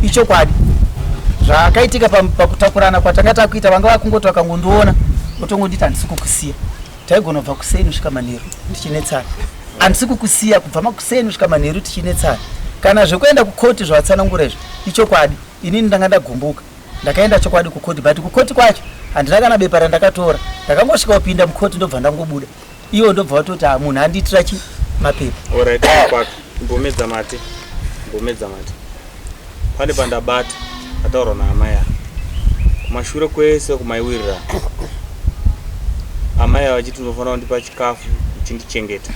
Speaker 7: ichokwadi zvakaitika pakutakurana kwatanga takuita, vanga vakungoti vakangondiona votongonditi handisi kukusiya. Taigona kubva kuseni kusvika manheru tichinetsana, handisi kukusiya, kubva makuseni kusvika manheru tichinetsana. Kana zvekuenda kukoti zvavatsanangura izvo ichokwadi, inini ndanga ndagumbuka, ndakaenda chokwadi kukoti, but kukoti kwacho handina kana bepa randakatora. Ndakangosvika kupinda mukoti ndobva ndangobuda, ivo ndobva vatoti ha munhu andiitira chi mapepa.
Speaker 2: Alright, kwake mbomedza mate, mbomedza mate. Pane pandabata ataurwa naamai ava kumashure kwese kumaiwirira, amai ava vachiti unofanira kundipa chikafu uchindichengeta.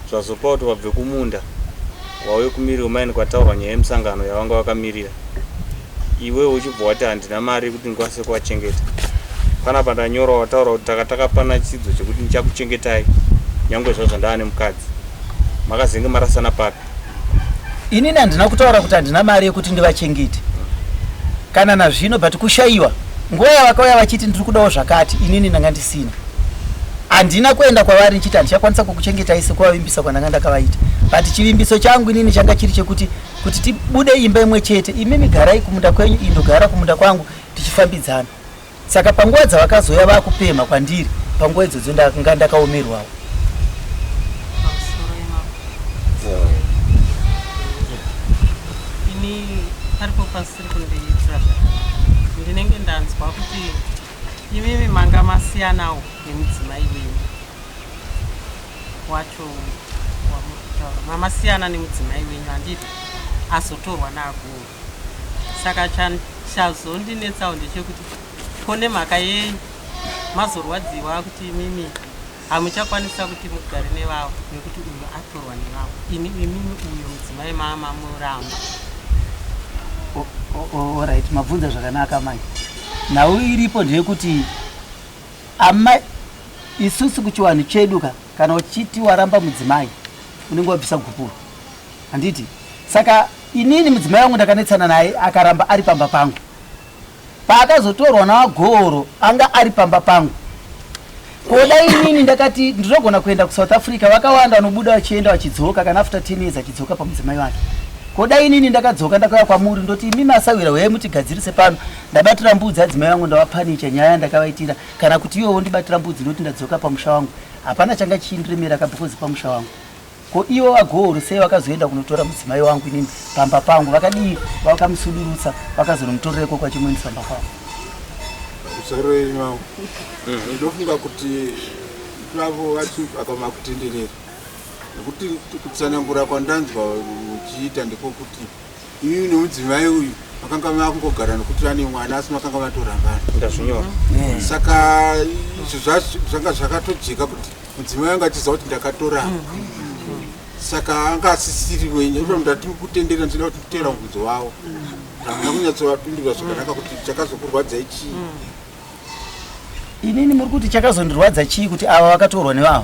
Speaker 2: Zvazopa kuti vabve kumunda vauye kuMiriwo Mine kwataurwa nyaya yemusangano yavanga vakamirira, iwewe uchibva wati handina mari yekuti ndikwanise kuvachengeta. Panapa ndanyora wataura kuti taka takapana chitsidzo chekuti ndichakuchengetai nyangwe zvazvo ndava nemukadzi. Makazenge marasana papi?
Speaker 7: Inini handina kutaura kuti handina mari yekuti ndivachengete kana nazvino, but kushaiwa nguva yavakauya vachiti ndiri kudawo zvakati, inini ndanga ndisina. Handina kuenda kwavari ndichiti handichakwanisa kukuchengetai sekuvavimbisa kwandanga ndakavaita, but chivimbiso changu inini changa chiri chekuti kuti tibude imba imwe chete, imimi garai kumunda kwenyu, ini ndogara kumunda kwangu, tichifambidzana. Saka panguva dzavakazouya vakupemha kwandiri, panguva idzodzo ndanga ndakaomerwawo.
Speaker 9: Ini paripo pasiri kundiitira zvakanaka, ndinenge ndanzwa kuti imimi manga masiyanawo nemudzimai wenyu wacho wamuri kutaura, mamasiyana nemudzimai wenyu handiti, azotorwa naaguru. Saka chazondinetsawo ndechekuti ko nemhaka yei mazorwadziwa kuti imimi hamuchakwanisa kuti mugare nevavo nekuti uyu atorwa nevavo, ini imimi uyu mudzimai mamamuramba.
Speaker 7: Alright, mabvunza zvakanaka mai. Nhau iripo ndeyekuti amai isusu kuchiwanhu chedu ka, kana uchiti waramba mudzimai unenge wabvisa gupuro, handiti? Saka inini mudzimai wangu ndakanetsana naye akaramba ari pamba pangu. Paakazotorwa naVaGooro anga ari pamba pangu. Koda inini ndakati ndinogona kuenda kuSouth Africa, vakawanda vanobuda vachienda vachidzoka, kana after 10 years achidzoka pamudzimai wake. Koda inini ndakadzoka ndakauya kwamuri ndoti imi masawira huyai mutigadzirise pano, ndabatira mbudzi adzimai vangu ndavapanicha nyaya yandakavaitira, kana kuti iwe wondibatira mbudzi ndoti ndadzoka pamusha wangu. Hapana changa chindiremera ka because pamusha wangu. Ko ivo vaGohoro sei vakazoenda kunotora mudzimai wangu inini pamba pangu? Vakadii vakamusudurutsa vakazonomutorera ikoko vachimuendesa pamba pavo?
Speaker 5: Musoro wenyu wangu. Ndofunga kuti ivavo vachi vakama kutenderera. Nekuti kutsanangura kwandanzwa uchiita ndekwokuti imimi nemudzimai uyu makanga makungogara nekuti ane mwana, asi makanga matorambana.
Speaker 2: Ndazvinyora.
Speaker 5: Saka izvo zvanga zvakatojeka kuti mudzimai anga achiziva kuti ndakatoramba, saka anga asisiri wenyu. Ivo ndati kutendera, ndinoda kuti nditeera mubvunzo wavo, hamuna kunyatsovapindura zvakanaka kuti chakazokurwadzai chii.
Speaker 7: Inini muri kuti chakazondirwadza chii kuti ava vakatorwa nevava?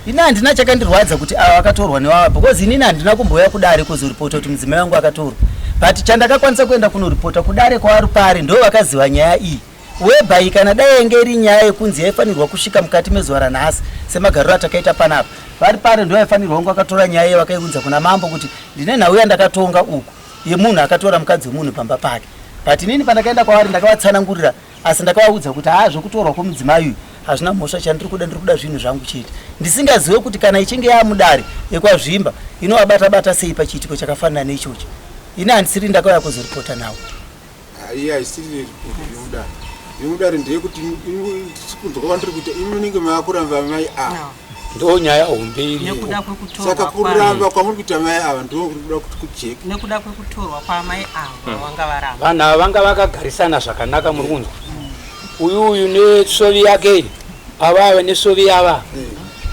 Speaker 7: Ini handina chakandirwadza kuti ava vakatorwa nevava, because inini handina kumbouya kudare kuzoripota kuti mudzimai wangu akatorwa, but chandakakwanisa kuenda kunoripota kudare kwavarupare ndo vakaziva nyaya iyi, whereby kana dai yange iri nyaya yekunzi yaifanirwa kusvika mukati mezuva ranhasi semagariro atakaita panapa, vari pare ndo vaifanirwa kunge vakatora nyaya iyi vakaiunza kuna mambo kuti ndine nhau yandakatonga uku yemunhu akatora mukadzi wemunhu pamba pake. But inini pandakaenda kwavari ndakavatsanangurira, asi ndakavaudza kuti haa, zvekutorwa kwemudzimai uyu hazvina mhosva, chandiri kuda ndiri kuda zvinhu zvangu chete, ndisingazive kuti kana ichinge yaamudare yekwazvimba inovabata bata sei pachiitiko chakafanana neichochi. Ini handisiri ndakauya kuzoripota nawo.
Speaker 5: Iye haisiri ripoti yomudare. Yemudare ndeyekuti kunzwa kwandiri kuita imi munenge maakuramba mai ava.
Speaker 6: Ndo nyaya hombe iri.
Speaker 9: Nekuda kwekutorwa
Speaker 5: Saka kuramba kwamuri kuita mai ava ndo kuda kuti kujeke.
Speaker 9: Nekuda kwekutorwa kwamai ava vanga varamba.
Speaker 6: Vanhu ava vanga vakagarisana zvakanaka muri kunzwa. Uyu uyu nesvovi yake iyi. Ava ava nesvovi yava.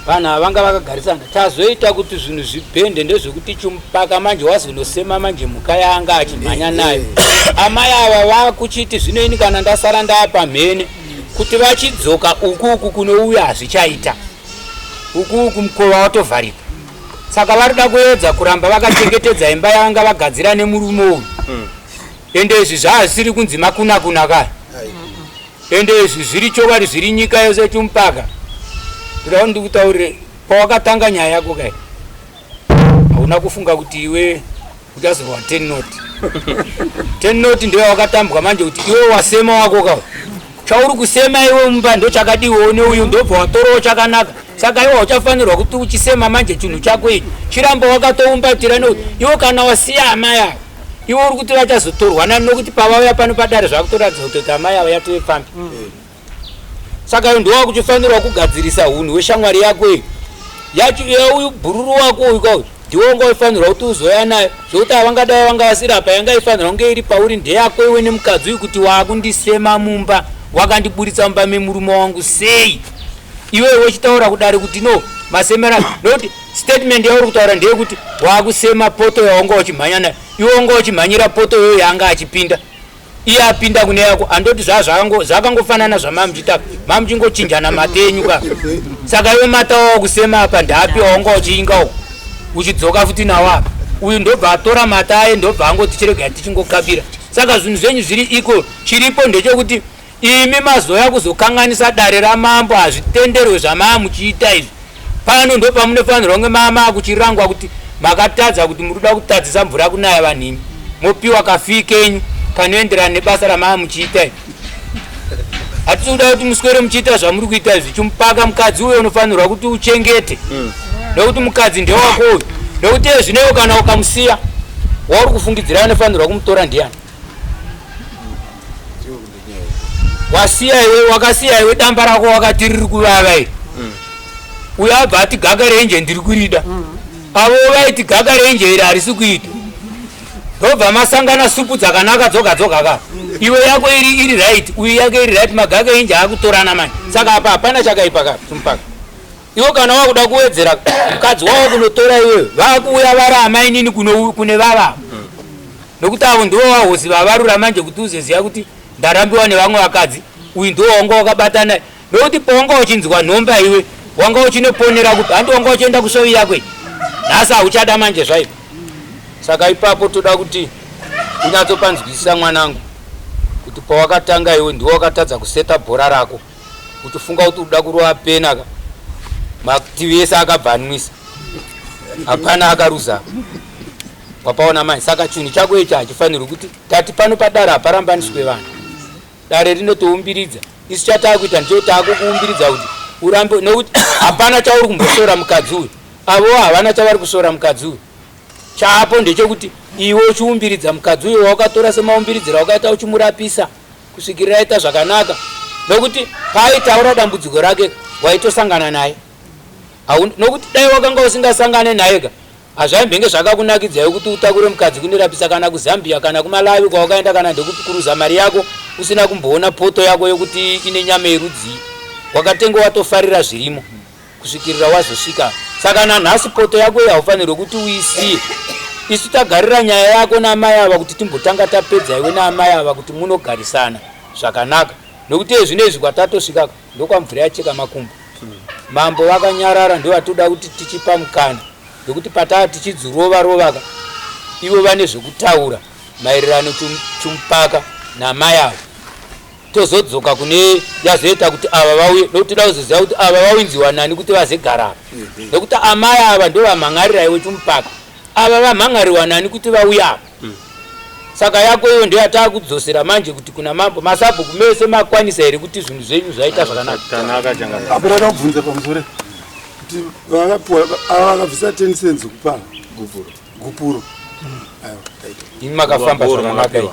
Speaker 6: Vanhu ava vanga vakagarisana. Chazoita kuti zvinhu zvibhende ndezvekuti chimupaka manje wazonosema manje mhuka yaanga achimhanya nayo. Amai ava vakuchiti zvino ini kana ndasara ndaapa mhene kuti vachidzoka uku uku kunouya hazvichaita. Uku uku mukova watovharika. Saka varikuda kuedza kuramba vakachengetedza imba yavanga vagadzira nemurume uyu. Ende izvi zvaazvisiri kunzi makunakuna ka. Ende izvi zviri chokwadi zviri nyika yose chumupaka. Ndoda kuti ndikutaurire pawakatanga nyaya yako kai. Hauna kufunga kuti iwe uchazorwa 10 not. 10 not ndiyo wakatambwa manje kuti iwe wasema wako ka. Chauri kusema iwe mumba ndochakadiwawo neuyu ndobva watorawo chakanaka. Saka iwe uchafanirwa kuti uchisema manje chinhu chako ichi. Chiramba wakatoumbatira nekuti iwe kana wasiya amai ava iwe uri kuti vachazotorwa nani nokuti pavauya pano padare zvakutoratidza kutoti amai ava yatove pfambi. Saka iwe ndiwe wakuchifanirwa kugadzirisa hunhu hweshamwari yako iyi. Yacho yeuyu bhururu wako uyu kauyu ndiwe wanga waifanirwa kuti uzouya nayo zvekuti avangadai vanga vasiri apa yanga ifanirwa kunge iri pauri ndeyako iwe nemukadzi uyu kuti waakundisema mumba wakandiburitsa mumba memurume wangu sei iwe wechitaura kudare kuti no masemera nokuti statement yauri kutaura ndeyekuti waakusema poto yawanga uchimhanya nayo iwe wanga uchimhanyira poto iyoyo yaanga achipinda iye apinda kune yako andoti zvakangofanana zvamamuchiita mamuchingochinjana mata enyu ka saka iwe mata wawa kusema apa ndaapi wawanga uchiinga uko uchidzoka futi nawo apa uyu ndobva atora mata aye ndobva angoti chirega tichingokabira saka zvinhu zvenyu zviri iko chiripo ndechekuti Imi mazouya kuzokanganisa dare ramambo hazvitenderwe zvamaa muchiita izvi. Pano ndopamunofanirwa kunge maa maakuchirangwa kuti makatadza kuti muri kuda kutadzisa mvura kunaya vanhu imi. Mopiwa kafee kenyu kanoenderana nebasa ramaa muchiita iri. Hatisi kuda kuti muswere muchiita zvamuri kuita izvi. Chimupaka mukadzi uyo unofanirwa kuti uchengete. Nekuti mukadzi ndewako uyu. Nekuti iye zvino iwe kana ukamusiya wauri kufungidzira anofanirwa kumutora ndiyani? Wasiya iwe wakasiya iwe damba rako wakati riri kuvava iri. Uyo abva ati gaka renje ndiri kurida. Avo vaiti gaka renje iri harisi kuita. Ndobva masangana supu dzakanaka dzoga dzoga ka. Iwe yako iri iri right, uyu yake iri right magaka enje akutorana manje. Saka apa hapana chakaipa ka tumupaka. Iwe kana wakuda kuwedzera mukadzi wavo kunotora iwe vakuuya vari amainini kune vava. Nokuti avo ndivo vahosi vavarura manje kuti uzoziva kuti ndarambiwa nevamwe vakadzi uyu ndiwo wanga wakabata naye nokuti pawanga uchinzwa nhomba iwe wanga uchinoponera kupi handi wanga uchienda kusovi yako iyi nhasi hauchada manje zvaipa saka ipapo toda kuti unyatsopanzwisisa mwanangu kuti pawakatanga iwe ndiwo wakatadza kuseta bhora rako uchifunga kuti uda kurova pena ka mativi ese akabva anwisa hapana akaruza wapaona manje saka chinhu chako ichi hachifanirwi kuti tati pano padare haparambaniswe vanhu dare rinotoumbiridza isu chatakuita ndicho takukuumbiridza kuti urambe nokuti hapana chauri kumbosora mukadzi uyu avo havana chavari kusora mukadzi uyu chaapo ndechekuti iwe uchiumbiridza mukadzi uyu wakatora semaumbiridziro wakaita uchimurapisa kusvikirira aita zvakanaka nokuti paaitaura dambudziko rake waitosangana naye nokuti dai wakanga usingasangane naye ka Hazvaimbenge zvakakunakidzai kuti utakure mukadzi kunorapisa kana kuZambia kana kuMalawi kwawakaenda kana ndekupi kuruza mari yako usina kumboona poto yako yokuti ine nyama yerudzii. Wakatenge watofarira zvirimo kusvikirira wazosvika. Saka nanhasi poto yako iyi haufanirwe kuti uisiye. Isu tagarira nyaya yako naamai ava kuti timbotanga tapedza iwe naamai ava kuti munogarisana zvakanaka nokuti ezvino izvi kwatatosvika ndokwamvura yacheka makumbo. Mambo vakanyarara ndovatoda kuti tichipa mukana nekuti pataa tichidzirova rovaka ivo vane zvekutaura maererano chumupaka namai avo tozodzoka kune yazoita kuti ava vauye nekuti toda kuzoziva kuti ava vawinziwa nani kuti vazegara apa nekuti amai ava ndovamhan'arira iwe chumupaka ava vamhan'arirwa nani kuti vauye apa saka yako iyo ndoyatakudzosera manje kuti kuna mambo masabhuku mese makwanisa here kuti zvinhu zvenyu zvaita zvakanaka
Speaker 8: apo ndakabvunza pamusoro kuti vakapuwa ava vakabvisa 10 cents kupa gupuro
Speaker 6: imi makafamba zvakanaka iyi.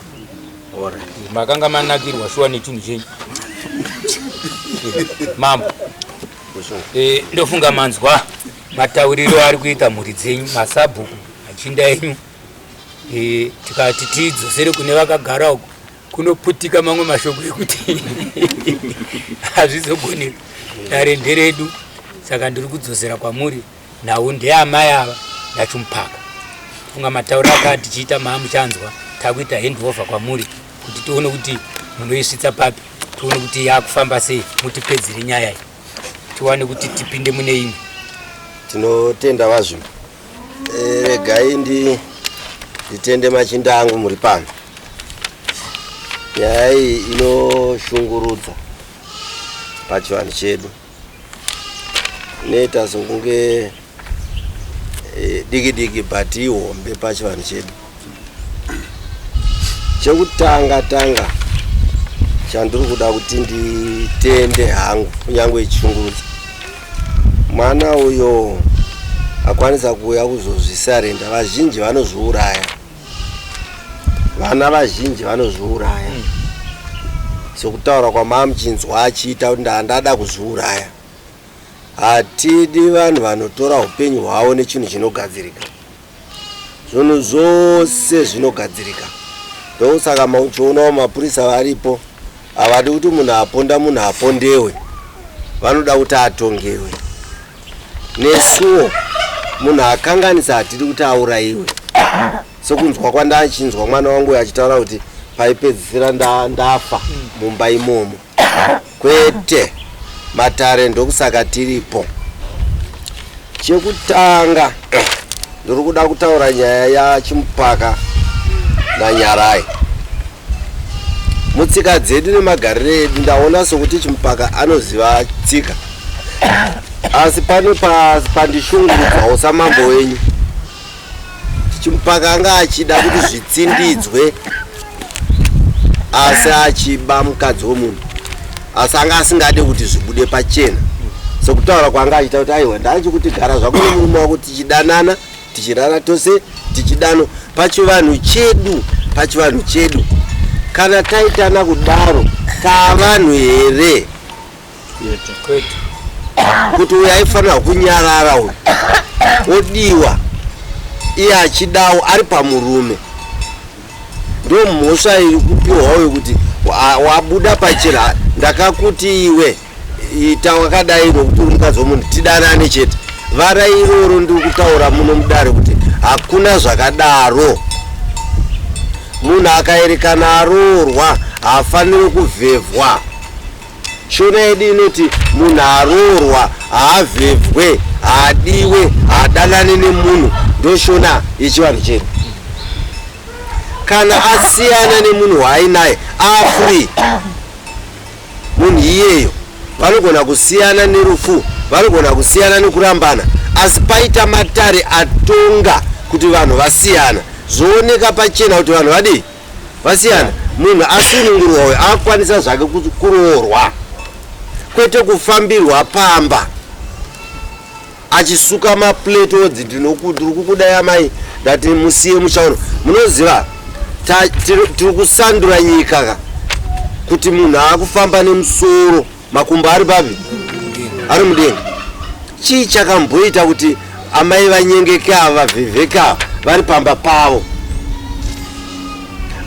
Speaker 6: Makanga manakirwa shuwa nechinhu chenyu mambo. Eh, ndofunga manzwa matauriro ari kuita mhuri dzenyu masabhuku machinda enyu eh, tikati tiidzosere kune vakagara uko kunoputika mamwe mashoko ekuti hazvizogoneka dare nderedu saka ndiri kudzosera kwamuri nhau ndeamai ava ndachumupaka funga matauro aka tichiita maamuchanzwa takuita handover kwamuri kuti tione kuti munoisvitsa papi tione kuti yakufamba sei mutipedzere nyaya iyi tiwane kuti tipinde mune imwe
Speaker 4: tinotenda vazvimba eh, regai ndi nditende machinda angu muri pano nyaya iyi inoshungurudza pachivanhu chedu inoita sokunge eh, diki diki but ihombe pachivanhu chedu chekutanga tanga chandiri kuda kuti nditende hangu kunyange ichishungurudza mwana uyo akwanisa kuuya kuzozvisarenda vazhinji vanozviuraya vana vazhinji vanozviuraya mm. Sokutaura kwamamuchinzwa achiita kuti ndandada kuzviuraya. Hatidi vanhu vanotora upenyu hwavo nechinhu chinogadzirika. Zvinhu zvose zvinogadzirika. Ndosaka muchionawo mapurisa varipo havadi kuti munhu aponda munhu apondewe, vanoda kuti atongewe. Nesuwo munhu akanganisa hatidi kuti aurayiwe. Sokunzwa kwandachinzwa mwana wangu uyo achitaura kuti paipedzisira ndafa mumba imomo. Kwete, matare ndokusaka tiripo. Chekutanga ndiri kuda kutaura nyaya yaChimupaka naNyarai. Mutsika dzedu nemagariro edu ndaona sokuti Chimupaka anoziva tsika, asi pane pandishungurudzawo samambo wenyu. Chimupaka anga achida kuti zvitsindidzwe asi achiba mukadzi wemunhu asi anga asingade kuti zvibude pachena sokutaura kwaanga achiita kuti aiwa ndachikuti gara zvako nemurume wako tichidanana tichirara tose tichidano pachivanhu chedu pachivanhu chedu kana taitana kudaro tavanhu here kuti uyu aifanira kunyarara uyu odiwa iye achidawo ari pamurume ndo mhosva iri kupiwa uyu kuti wabuda pachena ndakakuti iwe ita wakadai nokuti uri mukadzi wemunhu tidanane chete vara iroro ndiri kutaura muno mudare kuti hakuna zvakadaro munhu akaerekana aroorwa haafaniri kuvhevhwa Shona yedu inoti munhu aroorwa haavhevhwe, haadiwe, haadanane nemunhu. Ndoshona yechivanhu chedu. Kana asiyana nemunhu waainaye afree munhu iyeyo vanogona kusiyana nerufu vanogona kusiyana nekurambana asi paita matare atonga kuti vanhu vasiyana zvooneka pachena kuti vanhu vadii vasiyana munhu asunungurwa uyo akwanisa zvake kuroorwa kwete kufambirwa pamba achisuka maplate odzi ndiri kukudai amai ndati musiye musha uno munoziva tiri kusandura nyika ka kuti munhu akufamba nemusoro makumbo ari papi ari mudenga chii chakamboita kuti amai vanyengeke ava vavhevheke ava vari pamba pavo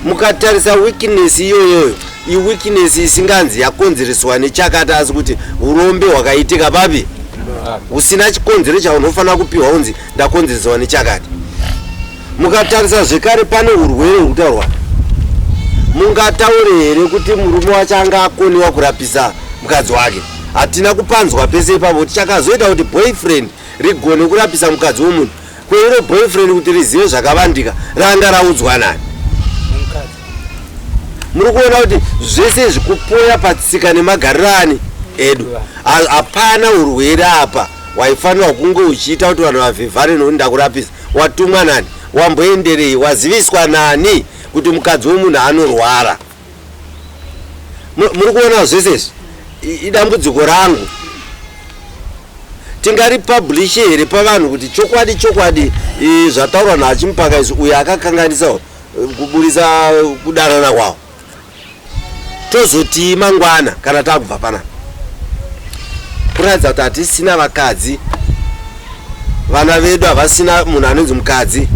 Speaker 4: mukatarisa weakness iyoyoyo iweakness isinganzi yakonzereswa nechakati asi kuti urombe hwakaitika papi husina chikonzero chaunofanira kupiwa unzi ndakonzereswa nechakati Mukatarisa zvekare pane urwere huri kutaurwa. Mungataure here kuti murume wacho anga akoniwa kurapisa mukadzi wake? Hatina kupanzwa pese ipapo kuti chakazoita kuti boyfriend rigone kurapisa mukadzi wemunhu. Kweiro boyfriend kuti rizive zvakavandika ranga raudzwa nani? Muri kuona kuti zvese izvi kupoya patsika nemagariro ani edu. Hapana urwere apa waifanirwa kunge uchiita kuti vanhu vavhevhane nokuti ndakurapisa. Watumwa nani? Wamboenderei? Waziviswa nani kuti mukadzi wemunhu anorwara? Muri kuona zvese izvi? Idambudziko rangu. Tingaripublishe here pavanhu kuti chokwadi chokwadi zvataurwa naAchimupaka izvi uyo akakanganisa kuburisa kudanana kwavo? Tozotii mangwana kana takubva panapa? Kuratidza kuti hatisina vakadzi, vana vedu havasina munhu anonzi mukadzi,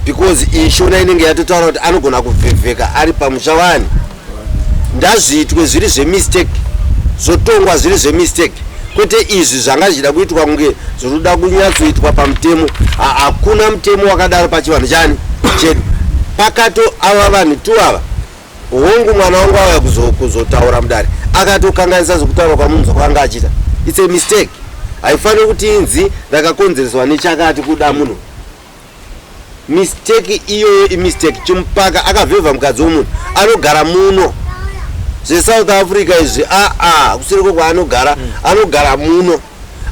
Speaker 4: because iyi shona inenge yatotaura kuti anogona kuvhevheka ari pamusha wani. Ndazviitwe zviri zvemistake, zvotongwa zviri zvemistake, kwete izvi zvanga zvichida kuitwa kunge zviri kuda kunyatsoitwa pamutemo. Hakuna mutemo wakadaro pachivanhu chani chedu. Pakato ava vanhu tu ava, hongu mwana wangu auya kuzotaura mudare akatokanganisa zvekutaura kwamunzwa kwaanga achiita. It's a mistake, haifaniri kuti inzi ndakakonzereswa nechakati kuda munhu. Mistake iyoyo imistake. Chimupaka akavhevha mukadzi womunhu anogara muno. ZveSouth Africa izvi aa kusiriko kwaanogara, anogara muno,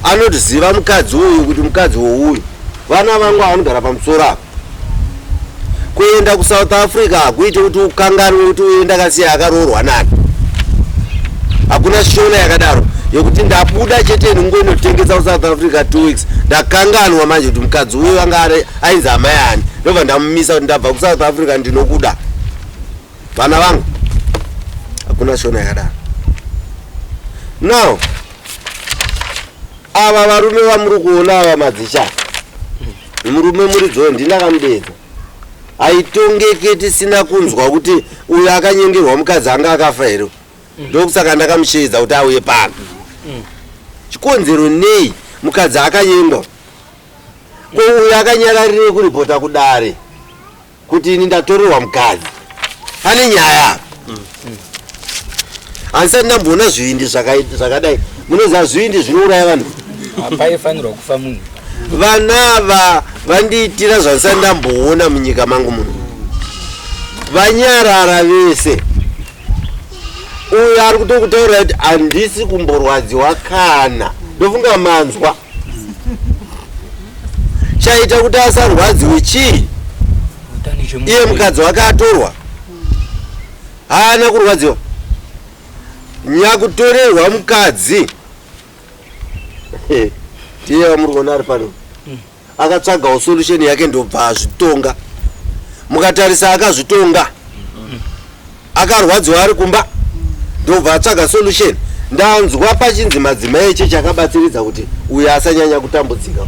Speaker 4: anoziva mukadzi uyu kuti mukadzi wouyu. Vana vangu anogara pamusoro apa. Kuenda kuSouth Africa hakuiti kuti ukanganwe kuti uye ndakasiya akaroorwa nani. Hakuna shona yakadaro yekuti ndabuda chete ndingoinotengesa kuSouth Africa 2 weeks, ndakanganwa manje kuti mukadzi uyu anga ainzi amai ani, ndobva ndamumisa kuti ndabva kuSouth Africa ndinokuda vana vangu. Hakuna shona yakadaro. Now ava varume vamuri kuona ava madzisha, murume muridzoyo ndindakamudedza, haitongeke tisina kunzwa kuti uyu akanyengerwa mukadzi anga akafa here. Ndokusaka ndakamusheedza kuti auye pano. Chikonzero nei mukadzi akanyengwa? Ko uyu akanyararirei kuripota kudare kuti ini ndatorerwa mukadzi? Pane nyaya. Handisati ndamboona zvivindi zvakadai. Munoziva zvivindi zvinouraya vanhu.
Speaker 6: Hapaifanirwa kufa munhu.
Speaker 4: Vana ava vandiitira zvandisati ndamboona munyika mangu muno. Vanyarara vese. Uyu ari kutokutaurira kuti handisi kumborwadziwa kana. Ndofunga manzwa. Chaita kuti asarwadziwe chii? Iye mukadzi wake atorwa, haana kurwadziwa. Nyakutorerwa mukadzi ndiye wamuri kuona ari pano, akatsvagawo solution yake ndobva azvitonga. Mukatarisa akazvitonga, akarwadziwa ari kumba ndobva atsvaga solution. Ndanzwa pachinzi madzimai echechi akabatsiridza kuti uyu asanyanya kutambudzika.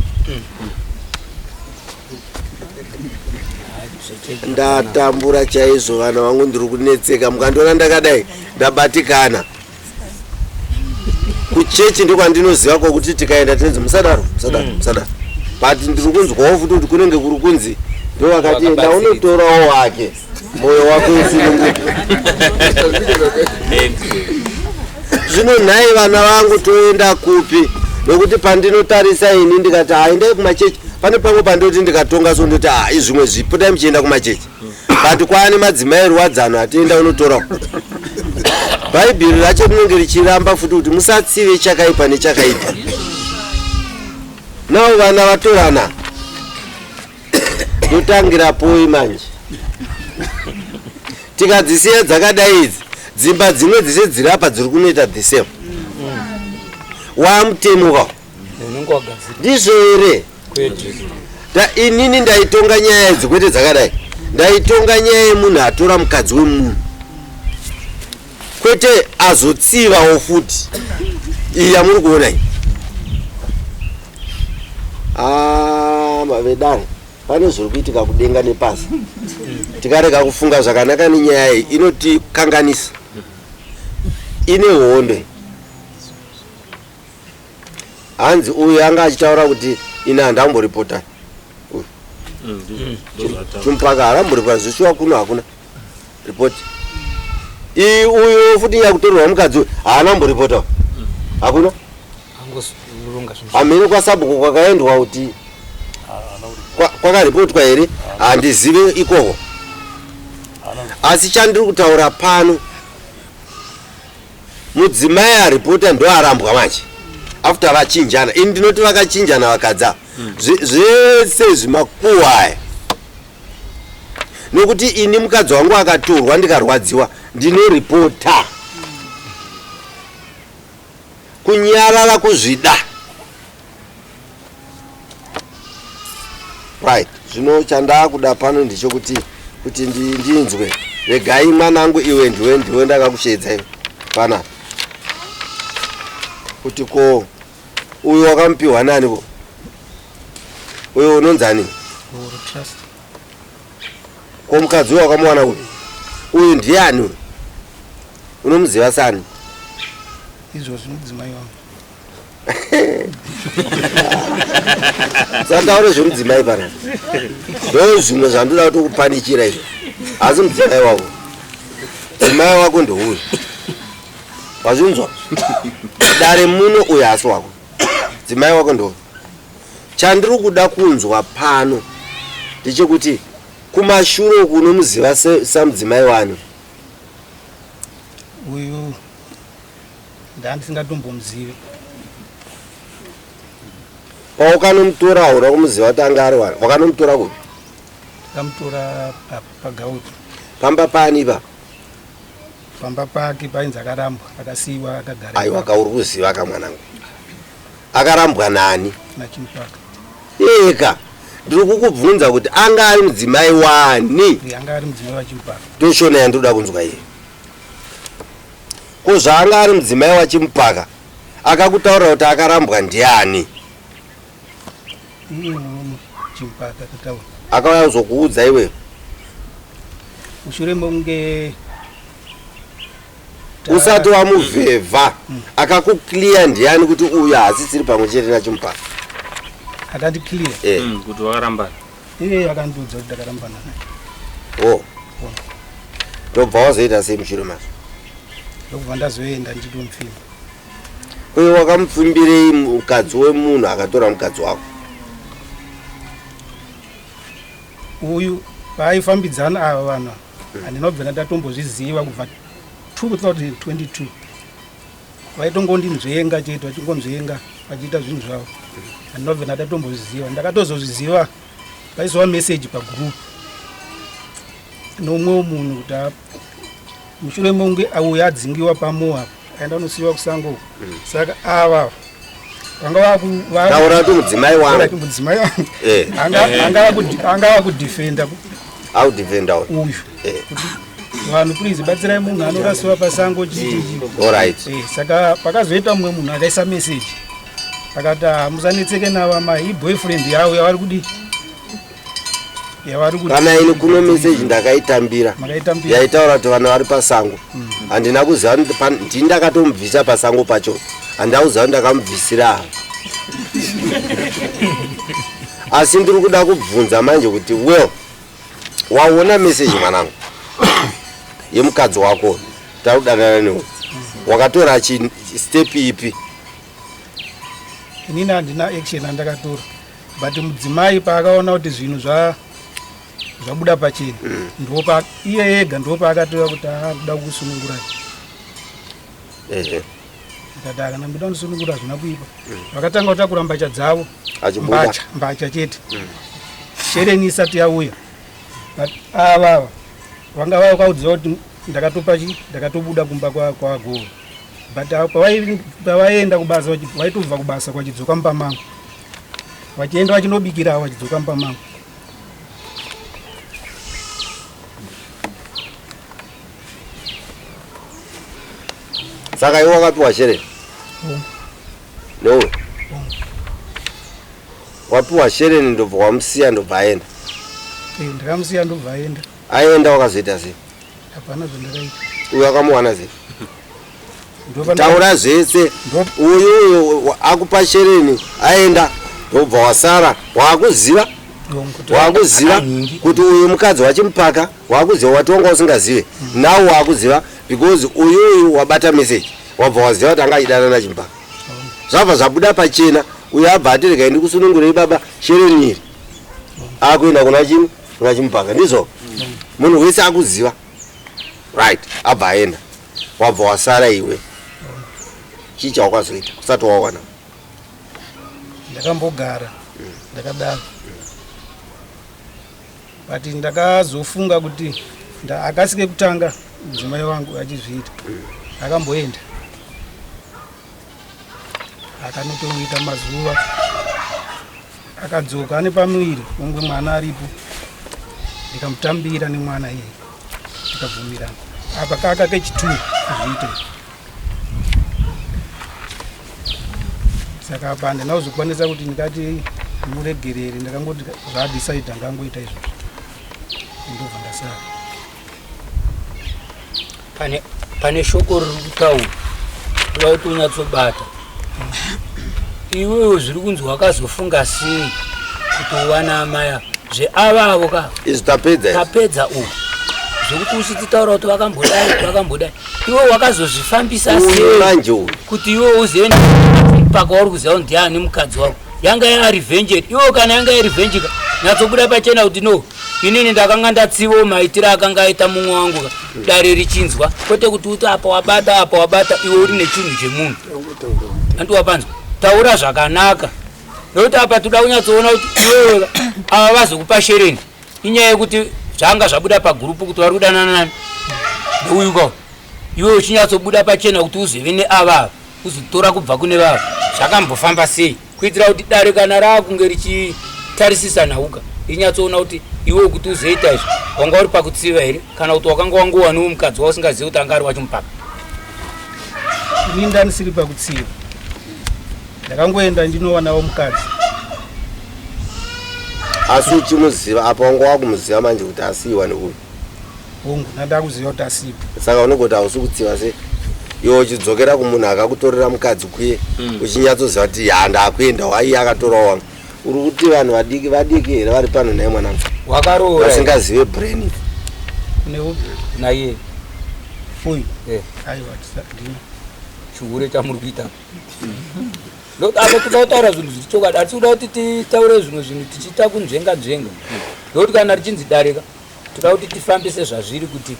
Speaker 4: Ndatambura chaizvo vana vangu, ndiri kunetseka. Mukandiona ndakadai ndabatikana. Kuchechi ndokwandinoziva kwokuti tikaenda tinonzi musadaro, musadaro, musadaro, but ndiri kunzwawo futi kuti kunenge kuri kunzi ndovakati enda unotorawo wake mwoyo wako usununguke. Zvino nhai vana vangu, toenda kupi? Nokuti pandinotarisa ini ndikati haendai kumachechi, pane pamwe pandoti ndikatonga so ndoti ha zvimwe zvipo dai muchienda kumachechi, but kwaane madzimai ruwadzano atienda unotorawo. Bhaibheri racho rinenge richiramba futi kuti musatsive chakaipa nechakaipa. Navo vana vatorana, ndotangira poi manje? Tikadzisiya dzakadai idzi dzimba dzimwe dzese dziri apa dziri kunoita the same. Wamutemuka
Speaker 6: Unenge wagadzira.
Speaker 4: Ndizvo here?
Speaker 6: Kwete.
Speaker 4: Inini ndaitonga nyaya idzi kwete dzakadai. Ndaitonga nyaya yemunhu atora mukadzi wemunhu, kwete azotsivawo futi iyi yamuri kuona iyi. Ah, mavedare, pane zviri kuitika kudenga nepasi. Tikarega kufunga zvakanaka nenyaya iyi inotikanganisa. Ine hondo. Hanzi uyu anga achitaura kuti ini handamboripota. Chimupaka haramboripota zvishuwa kuno hakuna ripoti iyi. Uyu futi nyakutorerwa mukadzi uyu haana mboripota, hakuna.
Speaker 6: Angoronga zvinhu.
Speaker 4: Hamene kwasabhuku kwakaendwa kuti kwakaripotwa here, handizive ikoko. Asi chandiri kutaura pano, mudzimai aripota ndo arambwa manje after vachinjana. Ini ndinoti vakachinjana vakadzi ava. Zvese zvimakuhwa aya, nokuti ini mukadzi wangu akatorwa ndikarwadziwa ndinoripota. Kunyarara kuzvida. Right, zvino chandakuda pano ndechekuti kuti ndinzwe. Regai mwanangu iwe ndiwe ndiwe ndakakusheedza iwe panapa kuti ko uyu wakamupiwa nani ko uyu unonzani ko mukadzi uyu wakamuwana kupi uyu ndiani uyu unomuziva sani
Speaker 10: izvozvi mudzimai wangu
Speaker 4: sataure zvemudzimai pana ndo zvimwe zvandoda kutokupanikira izvo asi mudzimai wako mudzimai wako ndouyu wazvinzwa dare muno uyu asi wako dzimai wako ndouyu chandiri kuda kunzwa pano ndechekuti kumashure uku unomuziva samudzimai wani
Speaker 10: uyu Ndandisingatombomuzivi.
Speaker 4: Paukanomutora hauna kumuziva kuti anga ari wani. Wakanomutora kupi?
Speaker 10: Ndakamutora pagauti.
Speaker 4: Pamba pani ipa?
Speaker 10: Pamba pake painzi akarambwa, akasiiwa akagara.
Speaker 4: Aiwa ka uri kuziva ka mwanangu. Akarambwa nani?
Speaker 10: Nachimpaka.
Speaker 4: Eka. Ndiri kukubvunza kuti anga ari mudzimai wani?
Speaker 10: Anga ari mudzimai waChimpaka.
Speaker 4: Ndoshona yandoda kunzwa iye. Ko zvaanga ari mudzimai waChimupaka akakutaurira kuti akarambwa ndiani?
Speaker 10: Iye Chimupaka akataura.
Speaker 4: Akauya kuzokuudza iwe?
Speaker 10: Mushure mokunge
Speaker 4: usati wamuvhevha mm. Akakukliya ndiani kuti uyu haasisiri pamwe chete naChimupaka?
Speaker 10: Akandikliya
Speaker 4: eh.
Speaker 2: Kuti wakarambana.
Speaker 10: Iye akandiudza kuti ndakarambana
Speaker 4: naye. Oh. Ndobva wazoita sei mushure mazvo?
Speaker 10: Ndokubva ndazoenda ndichitomupfimba.
Speaker 4: Uye wakamupfimbirei mukadzi wemunhu akatora mukadzi wako?
Speaker 10: Uyu paaifambidzana ava vanhu handina kubvira ndatombozviziva kubva 2022 vaitongondinzvenga chete vachingonzvenga vachiita zvinhu zvavo handina kubvira ndatombozviziva ndakatozozviziva paiswa meseji pagroup noumwewo munhu kuti mushure mekunge auya adzingiwa pamoab aenda unosiyiwa kusango mm. saka ava vanga
Speaker 4: vakutaura kuti mudzimai wangu
Speaker 10: mudzimai wangu eh. anga vakudefenda
Speaker 4: akudefenda
Speaker 10: uyu eh. vanhu please batsirai munhu anorasiwa pasango chichichi
Speaker 4: mm.
Speaker 10: eh, saka pakazoita mumwe munhu akaisa message akati ah, musanetseke navo amai iboyfriend yavo yavari kudii
Speaker 4: kana ini kuno meseji ndakaitambira yaitaura kuti vana vari pasango mm. handina kuziva ndini ndakatomubvisa pasango pacho handina kuziva kuti ndakamubvisira ava asi ndiri kuda kubvunza manje kuti well waona meseji mwanangu yemukadzi wako takudanana newe wakatora step ipi
Speaker 10: inini handina action andakatora but mudzimai paakaona kuti zvinhu zva zvabuda pachena mm. ndopa iye ega ndopaakatouya kuti akuda kusunungura ndikati akana ndoda kundisunungura hazvina kuipa mm. vakatanga kutakura mbacha dzavo mbacha mbacha chete mm. shereni isati yauya but ava vanga vakaudziwa kuti ndakatopa chi ndakatobuda kumba kwagogo but pavaienda kubasa vaitobva kubasa kwachidzoka mumba mangu vachienda vachinobikira vachidzoka mumba mangu
Speaker 4: saka iwe wakapiwa shereni nowe wapiwa shereni ndobva wamusiya ndobva aenda
Speaker 10: eh, ndakamusiya ndobva aenda
Speaker 4: aenda wakazoita sei
Speaker 10: hapana zvandakaita
Speaker 4: uyo akamuwana sei taura zvese uyu uyu akupa shereni aenda ndobva wasara waakuziva waakuziva kuti uyu mukadzi wachimupaka waakuziva wati wanga usingazive mm. now waakuziva because uyu uyu wabata message wabva waziva kuti anga achidanana chimupaka zvabva zvabuda pachena uyu abva ati regai ndikusunungurei baba shereni iri akuenda kuna chini kuna chimupaka ndizvo munhu wese akuziva right abva aenda wabva wasara iwe chii chawakazoita usati wawana
Speaker 10: ndakambogara ndakadaro but ndakazofunga kuti akasike kutanga mudzimai wangu achizviita akamboenda akanotoita mazuva akadzoka ane pamuviri kunge mwana aripo ndikamutambira nemwana iye Tikabvumirana. Apa kaka kechitu kuzviita izvi. Saka apa handina kuzokwanisa kuti ndingati muregerere, ndakangoti zvaadecide angangoita izvozvo. Ndobva ndasara.
Speaker 6: Pane, pane shoko riri kutaura toda kuti unyatsobata iwewe zviri kunzi wakazofunga sei kuti uwana amai ava zveavavo ka
Speaker 4: izvi tapedza
Speaker 6: tapedza uku zvekuti uchititaura kuti vakambodai vakambodai iwe wakazozvifambisa sei
Speaker 4: manje uyu
Speaker 6: kuti iwe uzive paka wauri kuziva kuti ndiani mukadzi wako yanga yarevenge iwe kana yanga yarevenge ka nyatsobuda pachena kuti no inini ndakanga ndatsivawo maitiro akanga aita mumwe wangu ka dare richinzwa kwete kuti uti apa wabata apa wabata iwe uri nechinhu chemunhu anti wapanzwa taura zvakanaka nokuti apa toda kunyatsoona kuti iwewe ava vazokupa shereni inyaya yekuti zvanga zvabuda pagurupu kuti vari kudanana nani neuyu ka iwe uchinyatsobuda pachena kuti uzove neava uzotora kubva kune vava zvakambofamba sei kuitira kuti dare kana raakunge richitarisisa nhauka rinyatsoona kuti iwe kuti uzoita izvi wanga uri pakutsiva here kana kuti wakanga wangowaniwo mukadzi wausingazivi kuti anga ari wacho mupaka
Speaker 10: ini ndandisiri pakutsiva ndakangoenda ndinowanawo mukadzi
Speaker 4: asi uchimuziva apa wanga wakumuziva manje kuti asiiwa neuyu
Speaker 10: hongu ndandakuziva kuti asiiwa
Speaker 4: saka unogoti hausi kutsiva sei iwe uchidzokera kumunhu akakutorera mukadzi kuye mm. uchinyatsoziva kuti ya ndakuenda waiye akatorawo wangu uri kuti vanhu vadiki vadiki here vari pano naye mwanangu
Speaker 6: wakaroora
Speaker 4: vasingazive brain
Speaker 6: naiye
Speaker 10: uyu
Speaker 6: eh.
Speaker 10: aiwa
Speaker 6: chihure chamuri kuita apa toda kutaura zvinhu zviri chokwadi hatisi kuda kuti titaure zvimwe zvinhu tichiita kunzvenga nzvenga ndokuti kana richinzi darika toda kuti tifambise zvazviri kuti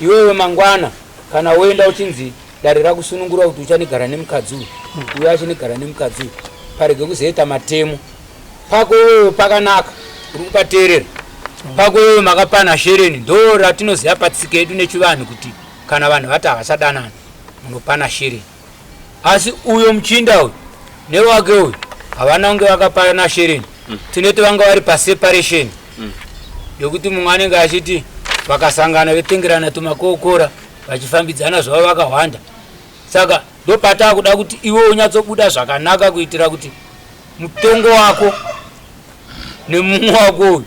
Speaker 6: iwewe mangwana kana woenda uchinzi dare rakusunungura kuti uchanigara nemukadzi uyu uyo achinigara nemukadzi uyu parege kuzoita matemo pako iwewe pakanaka uri kupateerera pako iwewe makapana shereni ndo ratinoziva patsika yedu nechivanhu kuti kana vanhu vati havachadanana munopana shereni asi uyo muchinda uyu newake uyu havana kunge vakapana shereni mm. tinoti vanga vari paseparation mm. yokuti mumwe anenge achiti vakasangana vetengerana tumakokora vachifambidzana zvavo vakahwanda saka ndopataa kuda kuti iwe unyatsobuda zvakanaka kuitira kuti mutongo wako nemumwe wako uyu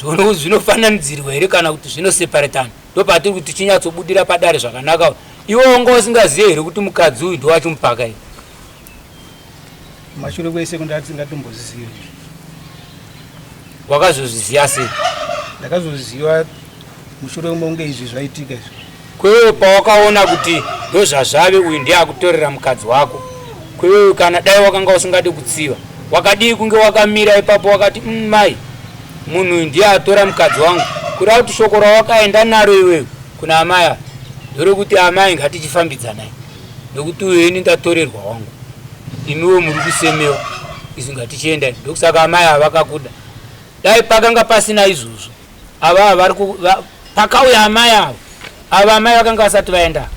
Speaker 6: zvono zvinofananidzirwa here kana kuti zvinoseparetana ndopatiri kuti tichinyatsobudira padare zvakanaka iwe wanga usingazive here kuti mukadzi uyu ndowachimupaka iwe
Speaker 10: mashure kwese kundati ngatombozizive
Speaker 6: wakazozviziva sei
Speaker 10: ndakazozviziva mushure mekunge izvi zvaitika izvi
Speaker 6: kwewe pawakaona kuti ndozvazvave uyu ndiye akutorera mukadzi wako kwewewe kana dai wakanga usingade kutsiva wakadii kunge wakamira ipapo wakati mm, mai munhu uyu ndiye atora mukadzi wangu kureva kuti shoko rawakaenda naro iwewe kuna amai ava nderekuti amai ngatichifambidzanai nekuti uyo ini ndatorerwa wangu imiwo muri kusemewa isu ngatichiendai ndokusaka amai ava vakakuda dai pakanga pasina izvozvo ava vari pakauya amai ava ava amai vakanga vasati vaenda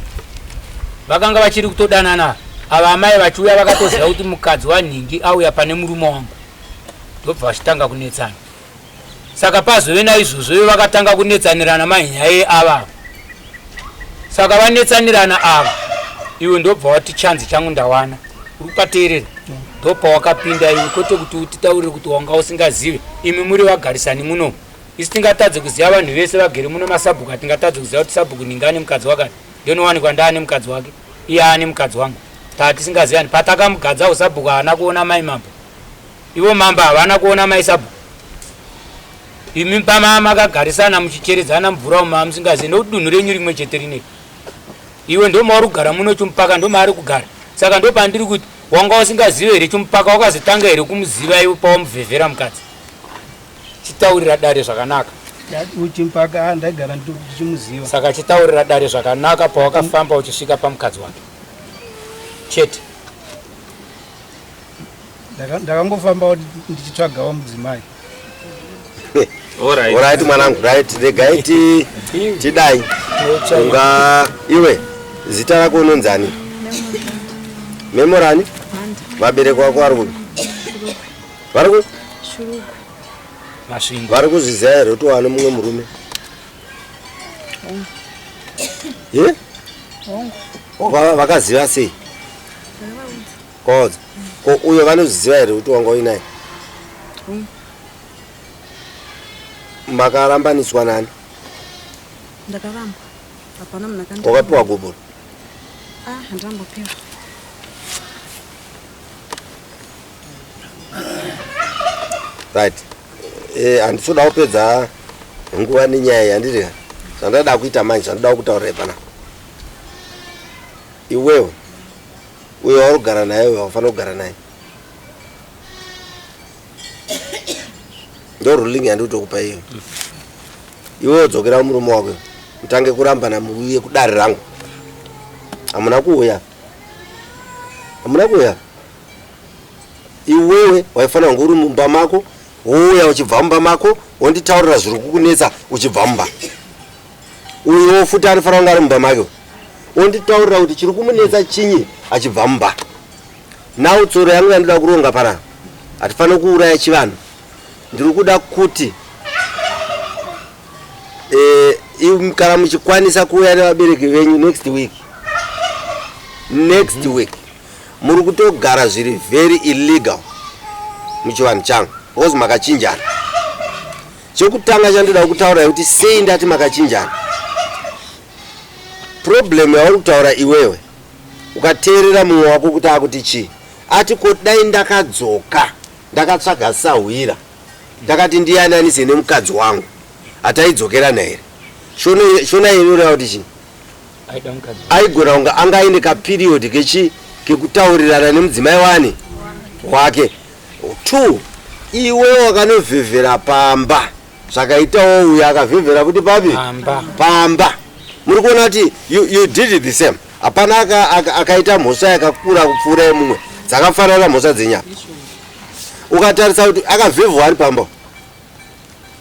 Speaker 6: vakanga vachiri kutodanana ava amai vachiuya vakatoziva kuti mukadzi wanhingi auya pane murume wangu ndobva vachitanga kunetsana saka pazove naizvozvo ivo vakatanga kunetsanirana mainyaye ava saka vanetsanirana ava iwe ndobva wati chanzi changu ndawana uri kupateerera ndopawakapinda iwe kwete kuti utitaurire kuti wanga usingazive imi muri vagarisani muno isi tingatadze kuziva vanhu vese vagere muno masabhuku atingatadze kuziva kuti sabhuku ningani mukadzi wakati ndinowanikwa ndaane mukadzi wake iye aane mukadzi wangu tatisingazivani patakamugadza usabhuku haana kuona mai mambo Ivo mambo havana kuona mai sabhuku. Imi pama makagarisana muchicheredzana mvura umu mamusingazivi nokuti dunhu renyu rimwe chete rinei. Iwe ndomauri kugara muno chimupaka ndomaari kugara. Saka ndopandiri kuti wanga usingazive here chimupaka wakazotanga here kumuziva iwe pawamuvhevhera mukadzi. Chitaurira dare zvakanaka.
Speaker 10: Chimpaka ndaigara ndichimuziva.
Speaker 6: Saka chitaurira dare zvakanaka pawakafamba uchisvika pamukadzi wake. Chete.
Speaker 10: Ndakangofamba ndichitsvagawo mudzimai.
Speaker 4: Alright mwanangu, right regai tidai. Unga iwe zita rako unonzani? Memorani? Vabereki vako vari kupi? Vari kupi?
Speaker 6: Masvingo.
Speaker 4: Vari kuzviziva here kuti wane mumwe murume? Ye? Vakaziva sei? Kwaudza. Ko uyo vanozviziva here kuti wanga uinaye? Makarambaniswa nani?
Speaker 11: Ndakarambwa. Hapana munhu akandi.
Speaker 4: Wakapiwa goboro?
Speaker 11: Ah, handambopiwa.
Speaker 4: Right. Eh, handisi kuda kupedza nguva nenyaya iyi handiti ka? Zvandada kuita manje zvandoda kutaurira panapa. Iwewe uyo wauri kugara naye uyo wafanira kugara naye. Ndo ruling yandiri kutokupa iyo. Iwewe dzokera kumurume wako mutange kurambana muuye kudare rangu. Hamuna kuuya. Hamuna kuuya. Iwewe waifanira kunge uri mumba mako wouya uchibva mumba mako wonditaurira zviri kukunetsa uchibva mumba. Uyowo futi anofanira kunge ari mumba make wonditaurira kuti chiri kumunetsa chinyi achibva mumba. Now tsoro yangu yandoda kuronga panapa hatifaniri kuuraya chivanhu. Ndiri kuda kuti e, kana muchikwanisa kuuya nevabereki venyu next week next week muri kutogara zviri very illegal muchivanhu changu because makachinjana. Chekutanga chandoda kutaura kuti sei ndati makachinjana. Problem yauri kutaura iwewe ukateerera mumwe wako kuti akuti chii ati ko dai ndakadzoka ndakatsvaga sahwira ndakati ndiyananise nemukadzi wangu hataidzokerana here shona inoreva kuti chii aigona kunge anga aine kaperiod kechi kekutaurirana nemudzimai wani wake two iwe wakanovhevhera pamba zvakaitawo uyo akavhevhera kuti papi pamba muri kuona kuti you, you did it the same hapana akaita aka, mhosva yakakura kupfuura yemumwe dzakafanana mhosva dzenyama ukatarisa kuti akavhevhwa ari pamba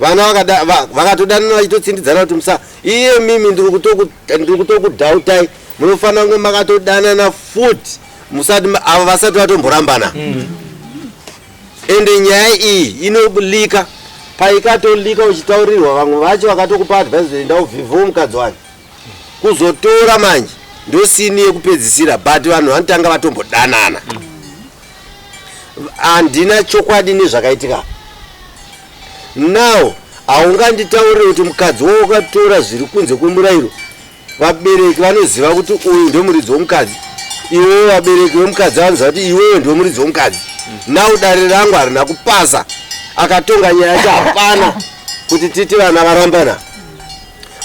Speaker 4: vana vakatodanana vachitotsindidzana kuti musa iye mimi ndiri kutokudhautai munofanira kunge makatodanana futi musati ava vasati vatomborambana ende nyaya iyi inolika paikatolika uchitaurirwa vamwe vacho vakatokupa advice enda uvhivhewo mukadzi wake kuzotora manje ndosini yekupedzisira but vanhu vanotanga vatombodanana handina chokwadi nezvakaitika now haunganditaurire kuti mukadzi wawakatora zviri kunze kwemurayiro vabereki vanoziva kuti uyu ndomuridzi womukadzi iwewe vabereki vemukadzi vanoziva kuti iwewe ndiwe muridzi womukadzi now dare rangu harina kupasa akatonga nyaya yacho hapana kuti titi vana varambana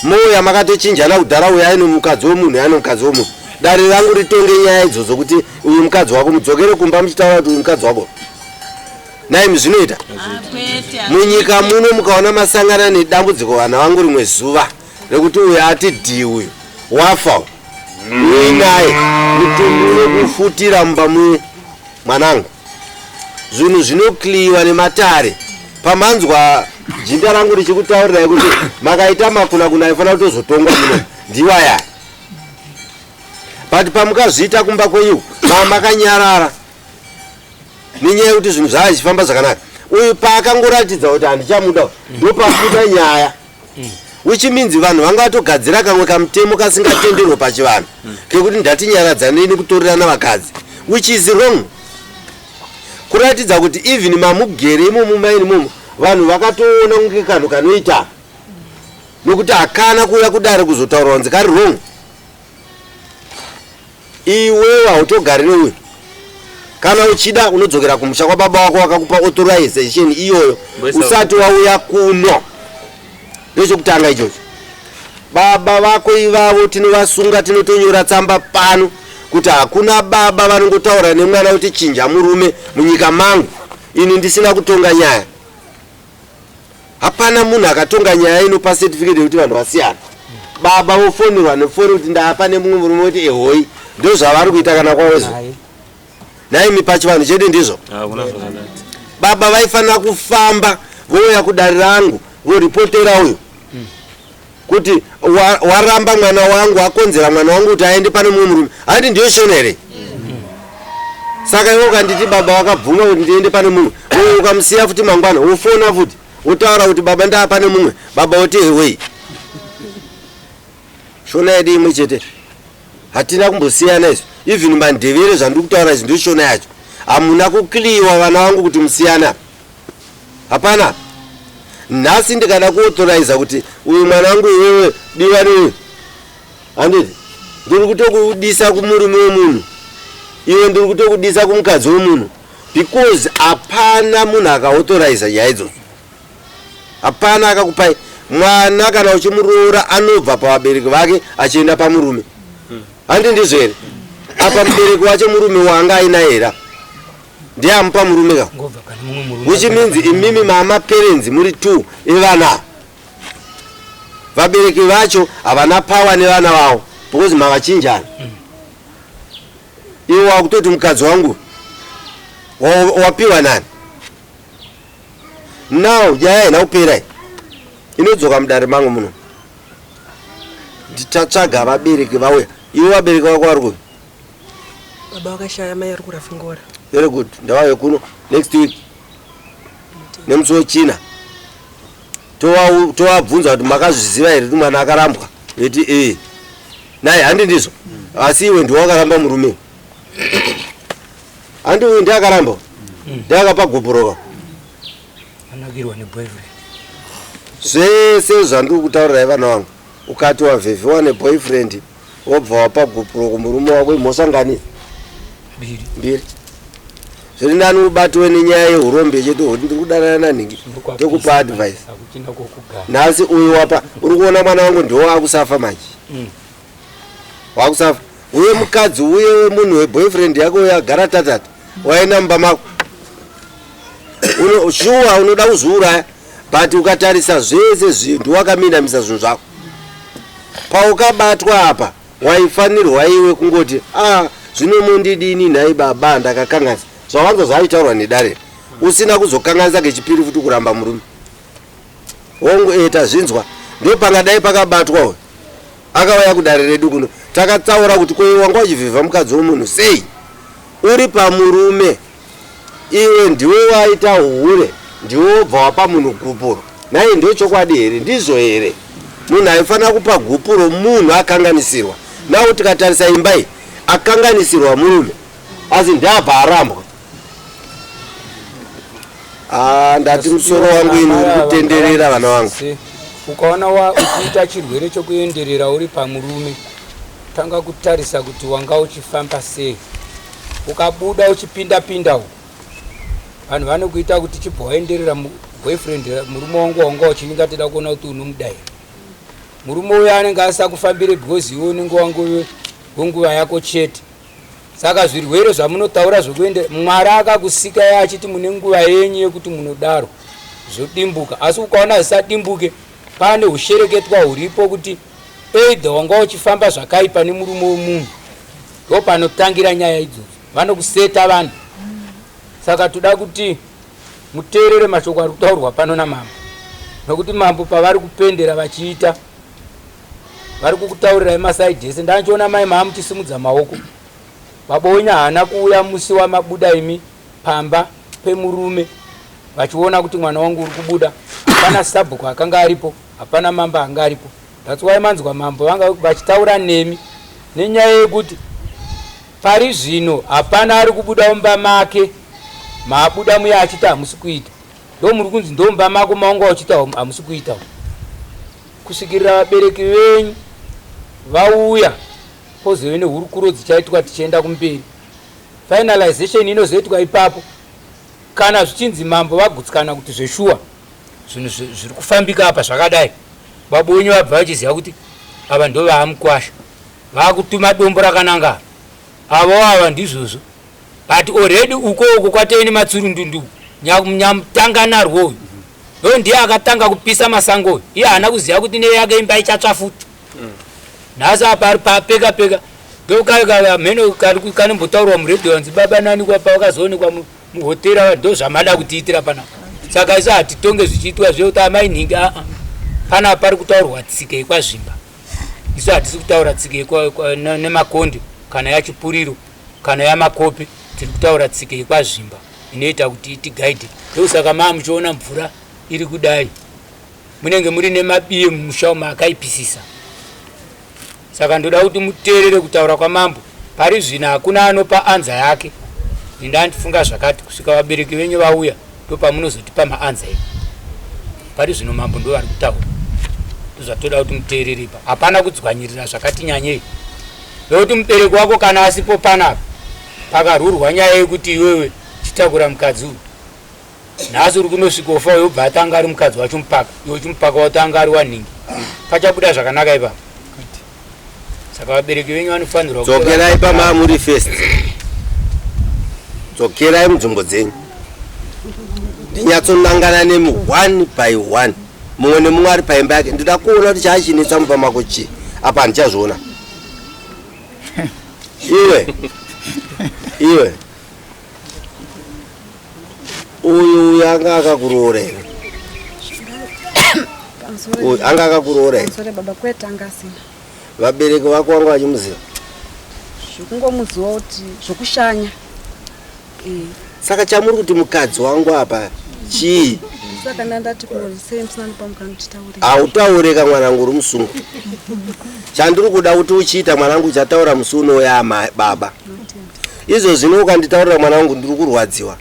Speaker 4: mouya makatochinjana kudhara uyo aine mukadzi wemunhu aine mukadzi wemunhu dare rangu ritonge nyaya idzodzo kuti uyu mukadzi wako mudzokere kumba muchitaura kuti uyu mukadzi wako naimi zvinoita munyika muno mukaona masangana nedambudziko vana vangu rimwe zuva rekuti uyu ati dhi uyu wafa uinaye mutumbi unokufutira mumba muye mwanangu zvinhu zvinokliwa nematare pamanzwa jinda rangu richikutaurirai kuti makaita makuna kuna aifanira kutozotongwa muno ndiwaya but pamukazviita kumba kwenyu mamakanyarara nenyaya yekuti zvinhu zvaa zvichifamba zvakanaka uyu paakangoratidza kuti handichamuda ndopabuda nyaya which means vanhu vanga vatogadzira kamwe kamutemo kasingatenderwe pachivanhu kekuti ndatinyaradzanei nekutorerana vakadzi which is wrong kuratidza kuti even mamugere imomo maini imomo vanhu vakatoona kunge kanhu kanoita nokuti hakana kuuya kudare kuzotaura kunzi kari wrong Iwewe hautogari neuyu. Kana uchida unodzokera kumusha kwababa wako wakakupa authorization iyoyo usati wauya kuno. Ndochokutanga ichocho. Baba vako ivavo tinovasunga tinotonyora tsamba pano kuti hakuna baba vanongotaura nemwana kuti chinja murume munyika mangu ini ndisina kutonga nyaya. Hapana munhu akatonga nyaya inopa certificate yekuti vanhu vasiyana. Baba vofonerwa nefoni kuti ndapa nemumwe murume woti ehoi. Ndozvavari kuita kana kwawezo. Nhaimi pachivanhu chedu ndizvo. Baba vaifanira kufamba vouya kudare rangu voripotera uyu kuti waramba mwana wangu akonzera mwana wangu kuti aende pane mumwe murume handiti ndiyo shona here saka iwe ukanditi baba wakabvuma kuti ndiende pane mumwe uye ukamusiya futi mangwana wofona futi wotaura kuti baba ndaa pane mumwe baba woti hewei Shona yedu imwe chete. Hatina kumbosiyana isu. Even mandevere zvandiri kutaura izvi ndoshona yacho. Hamuna kukliwa vana vangu kuti musiyana. Hapana. Nhasi ndikada kuauthoriza kuti uyu mwana wangu iwewe diwa neuyu. Handiti? Ndiri kutokudisa kumurume wemunhu. Iwe ndiri kutokudisa kumukadzi wemunhu. Because hapana munhu akaauthoriza nyaya idzodzo. Hapana akakupai mwana kana uchimuroora anobva pavabereki vake achienda pamurume. Handi ndizvo here? Apa mubereki wacho murume waanga ainaye here? Ndiye amupa murume ka? Which means imimi mama parents muri two evana. Vabereki vacho havana power nevana vavo because mavachinjana. Iwe wakutoti mukadzi wangu wapiwa nani? Now nyaya haina kupera iyi. Inodzoka mudare mangu muno. Ndichatsvaga vabereki vauya. Iwe vabereki vako vari kupi?
Speaker 1: Baba vakashaya mai vari kurafungora.
Speaker 4: Very good. Ndavauye kuno next week. Nemusi wechina. Tovabvunza kuti makazviziva here kuti mwana akarambwa? Veti eh. Naye handi ndizvo. Asi iwe ndiwe wakaramba murume. Handi uyu ndiye akaramba. Ndiye akapa gupuro ka.
Speaker 6: Anakirwa neboyfriend.
Speaker 4: Zvese zvandiri kutaurirai vana vangu. Ukati wavhevhiwa neboyfriend wobva wapa gupuro kumurume wako imhosva ngani?
Speaker 6: Mbiri.
Speaker 4: Mbiri. Zviri nani ubatiwe nenyaya yehurombe chete kuti ndiri kudanana nanhingi ndokupa advice.
Speaker 6: Hakuchina kwokugara.
Speaker 4: Nhasi uyu wapa uri kuona mwana wangu ndiwo akusafa manje. Wakusafa. Uye mukadzi uye wemunhu weboyfriend yako uyo agara tatata waenda mumba mako. Uno shuwa unoda kuzviuraya but ukatarisa zvese zvinhu wakaminamisa zvinhu zvako. Paukabatwa apa waifanirwa iwe kungoti ah zvino mondidini nhai baba ndakakanganisa. Zvawanza zvaitaurwa nedare. Usina kuzokanganisa kechipiri futi kuramba murume. Hongu eh tazvinzwa. Ndopangadai pakabatwa uyu. Akauya kudare redu kuno. Takatsaura kuti ko iwe wanga uchivhevha mukadzi wemunhu sei? Uri pamurume. Iwe ndiwe waita hure. Ndiwe wobva wapa munhu gupuro. Nhai ndochokwadi here? Ndizvo here? Munhu aifanira kupa gupuro munhu akanganisirwa. Now tikatarisa imba iyi akanganisirwa murume asi ndiabva arambwa. Ah, ndati musoro wangu ini uri kutenderera vana vangu.
Speaker 6: Ukaona wa uchiita chirwere chokuenderera uri pamurume, tanga kutarisa kuti wanga uchifamba sei. Ukabuda uchipinda pinda uku, vanhu vanokuita kuti chibva waenderera boyfriend murume wangu wanga uchivinga toda kuona kuti unomuda here. Murume uyo anenge asakufambire because iwe unenge wangu wenguva yako chete. Saka zvirwere zvamunotaura zvekuende Mwari akakusikai achiti mune nguva yenyu yekuti munodaro zvodimbuka asi ukaona zvisadimbuke pane hushereketwa huripo kuti either wanga uchifamba zvakaipa nemurume wemunhu ndopanotangira nyaya idzodzo vanokuseta vanhu saka toda kuti muteerere mashoko ari kutaurwa pano namambo nokuti mambo pavari kupendera vachiita vari kukutaurirai masaidi ese ndandichiona mai maamuchisimudza maoko baba wenyu haana kuuya musi wamabuda imi pamba pemurume vachiona kuti mwana wangu uri kubuda hapana sabhuku akanga aripo hapana mambo anga aripo that's why manzwa mambo vanga vachitaura nemi nenyaya yekuti pari zvino hapana ari kubuda mumba make maabuda muya achiti hamusi kuita ndo muri kunzi ndomba mako maunga uchita hamusi kuita kusvikirira vabereki venyu vauya pozove nehurukuro dzichaitwa tichienda kumberi finalization inozoitwa ipapo kana zvichinzi mambo vagutsikana kuti zveshuwa zvinhu zviri kufambika apa zvakadai baba wenyu vabva vachiziva kuti ava ndo vaamukwasha vaakutuma dombo rakananga avo ava ndizvozvo but already uko uko kwatove nematsurundundu nyamutanga narwo uyu ndo ndiye akatanga kupisa masango uyu iye haana kuziva kuti neyake imba ichatsva futi nhasi apa ari papeka peka ndokamheno kanombotaurwa muredhiyo anzi baba nani kwapa vakazoonekwa muhotera ndo zvamada kutiitira panapa saka isu hatitonge zvichiitwa zvekuti amai nhingi aa panapa pari kutaurwa tsika yekwazvimba isu hatisi kutaura tsika nemakonde kana yachipuriro Kana yamakope tiri kutaura tsika yekwazvimba inoita kuti itigaidhe ndosaka maa muchiona mvura iri kudai munenge muri nemabiye mumusha umo akaipisisa. Saka ndoda kuti muteerere kutaura kwamambo. Pari zvino hakuna anopa anza yake. Ini ndandifunga zvakati kusvika vabereki venyu vauya ndopamunozotipa maanza enyu. Pari zvino mambo ndovari kutaura. Ndozvatoda kuti muteerere ipa. Hapana kudzwanyirira zvakati nyanyei. Ndokuti mubereki wako kana asipo panapa pakarurwa nyaya yekuti iwewe chitakura mukadzi uyu. Nhasi uri kunosvikofa uyo obva atanga ari mukadzi wacho mupaka iwe chimupaka watanga ari wanhingi. Pachabuda zvakanaka ipapo. Saka vabereki venyu vanofanirwa
Speaker 4: Dzokerai pama muri first. Dzokerai munzvimbo dzenyu. Ndinyatsonangana nemi one by one. Mumwe nemumwe ari paimba yake. Ndinoda kuona kuti chaachinetsa mumba mako chii. Apa handichazviona. Iwe. Iwe. Uyu uyu anga akakuroora here? Uyu anga akakuroora here?
Speaker 11: Sorry baba kwete anga asina.
Speaker 4: Vabereki vako vanga vachimuziva?
Speaker 11: Zvekungomuziva kuti zvekushanya. Eh.
Speaker 4: Saka chamuri kuti mukadzi wangu apa chii?
Speaker 11: Saka ndandati sei musina pamukana titaure.
Speaker 4: Hautaure ka mwanangu uri musungu. Chandiri kuda kuti uchiita mwanangu uchataura musi unouya ama baba. Izvo zvino ukanditaurira mwanangu ndiri kurwadziwa.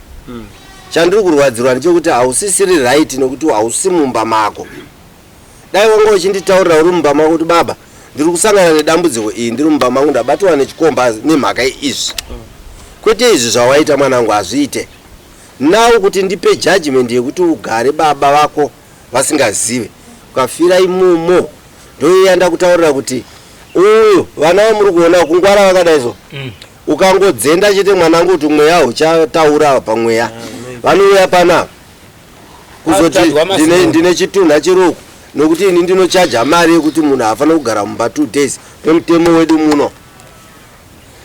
Speaker 4: Chandiri kurwadzirwa ndechekuti hausisiri right nekuti hausi mumba mako. Dai wanga uchinditaurira uri mumba mako kuti baba ndiri kusangana nedambudziko iyi ndiri mumba mangu ndabatiwa nechikomba nemhaka yeizvi. Kwete izvi zvawaita mwanangu hazviite. Now kuti ndipe judgment yekuti ugare baba vako vasingazive ukafira imomo ndoiya ndakutaurira kuti uyu vana vamuri kuona kungwara vakadai so ukangodzenda chete mwanangu kuti mweya uchataura pamweya vanouya panapa kuzoti ndine, chitunha chiri uku nokuti ini ndinochaja mari yekuti munhu haafanira kugara mumba 2 days nemutemo wedu muno.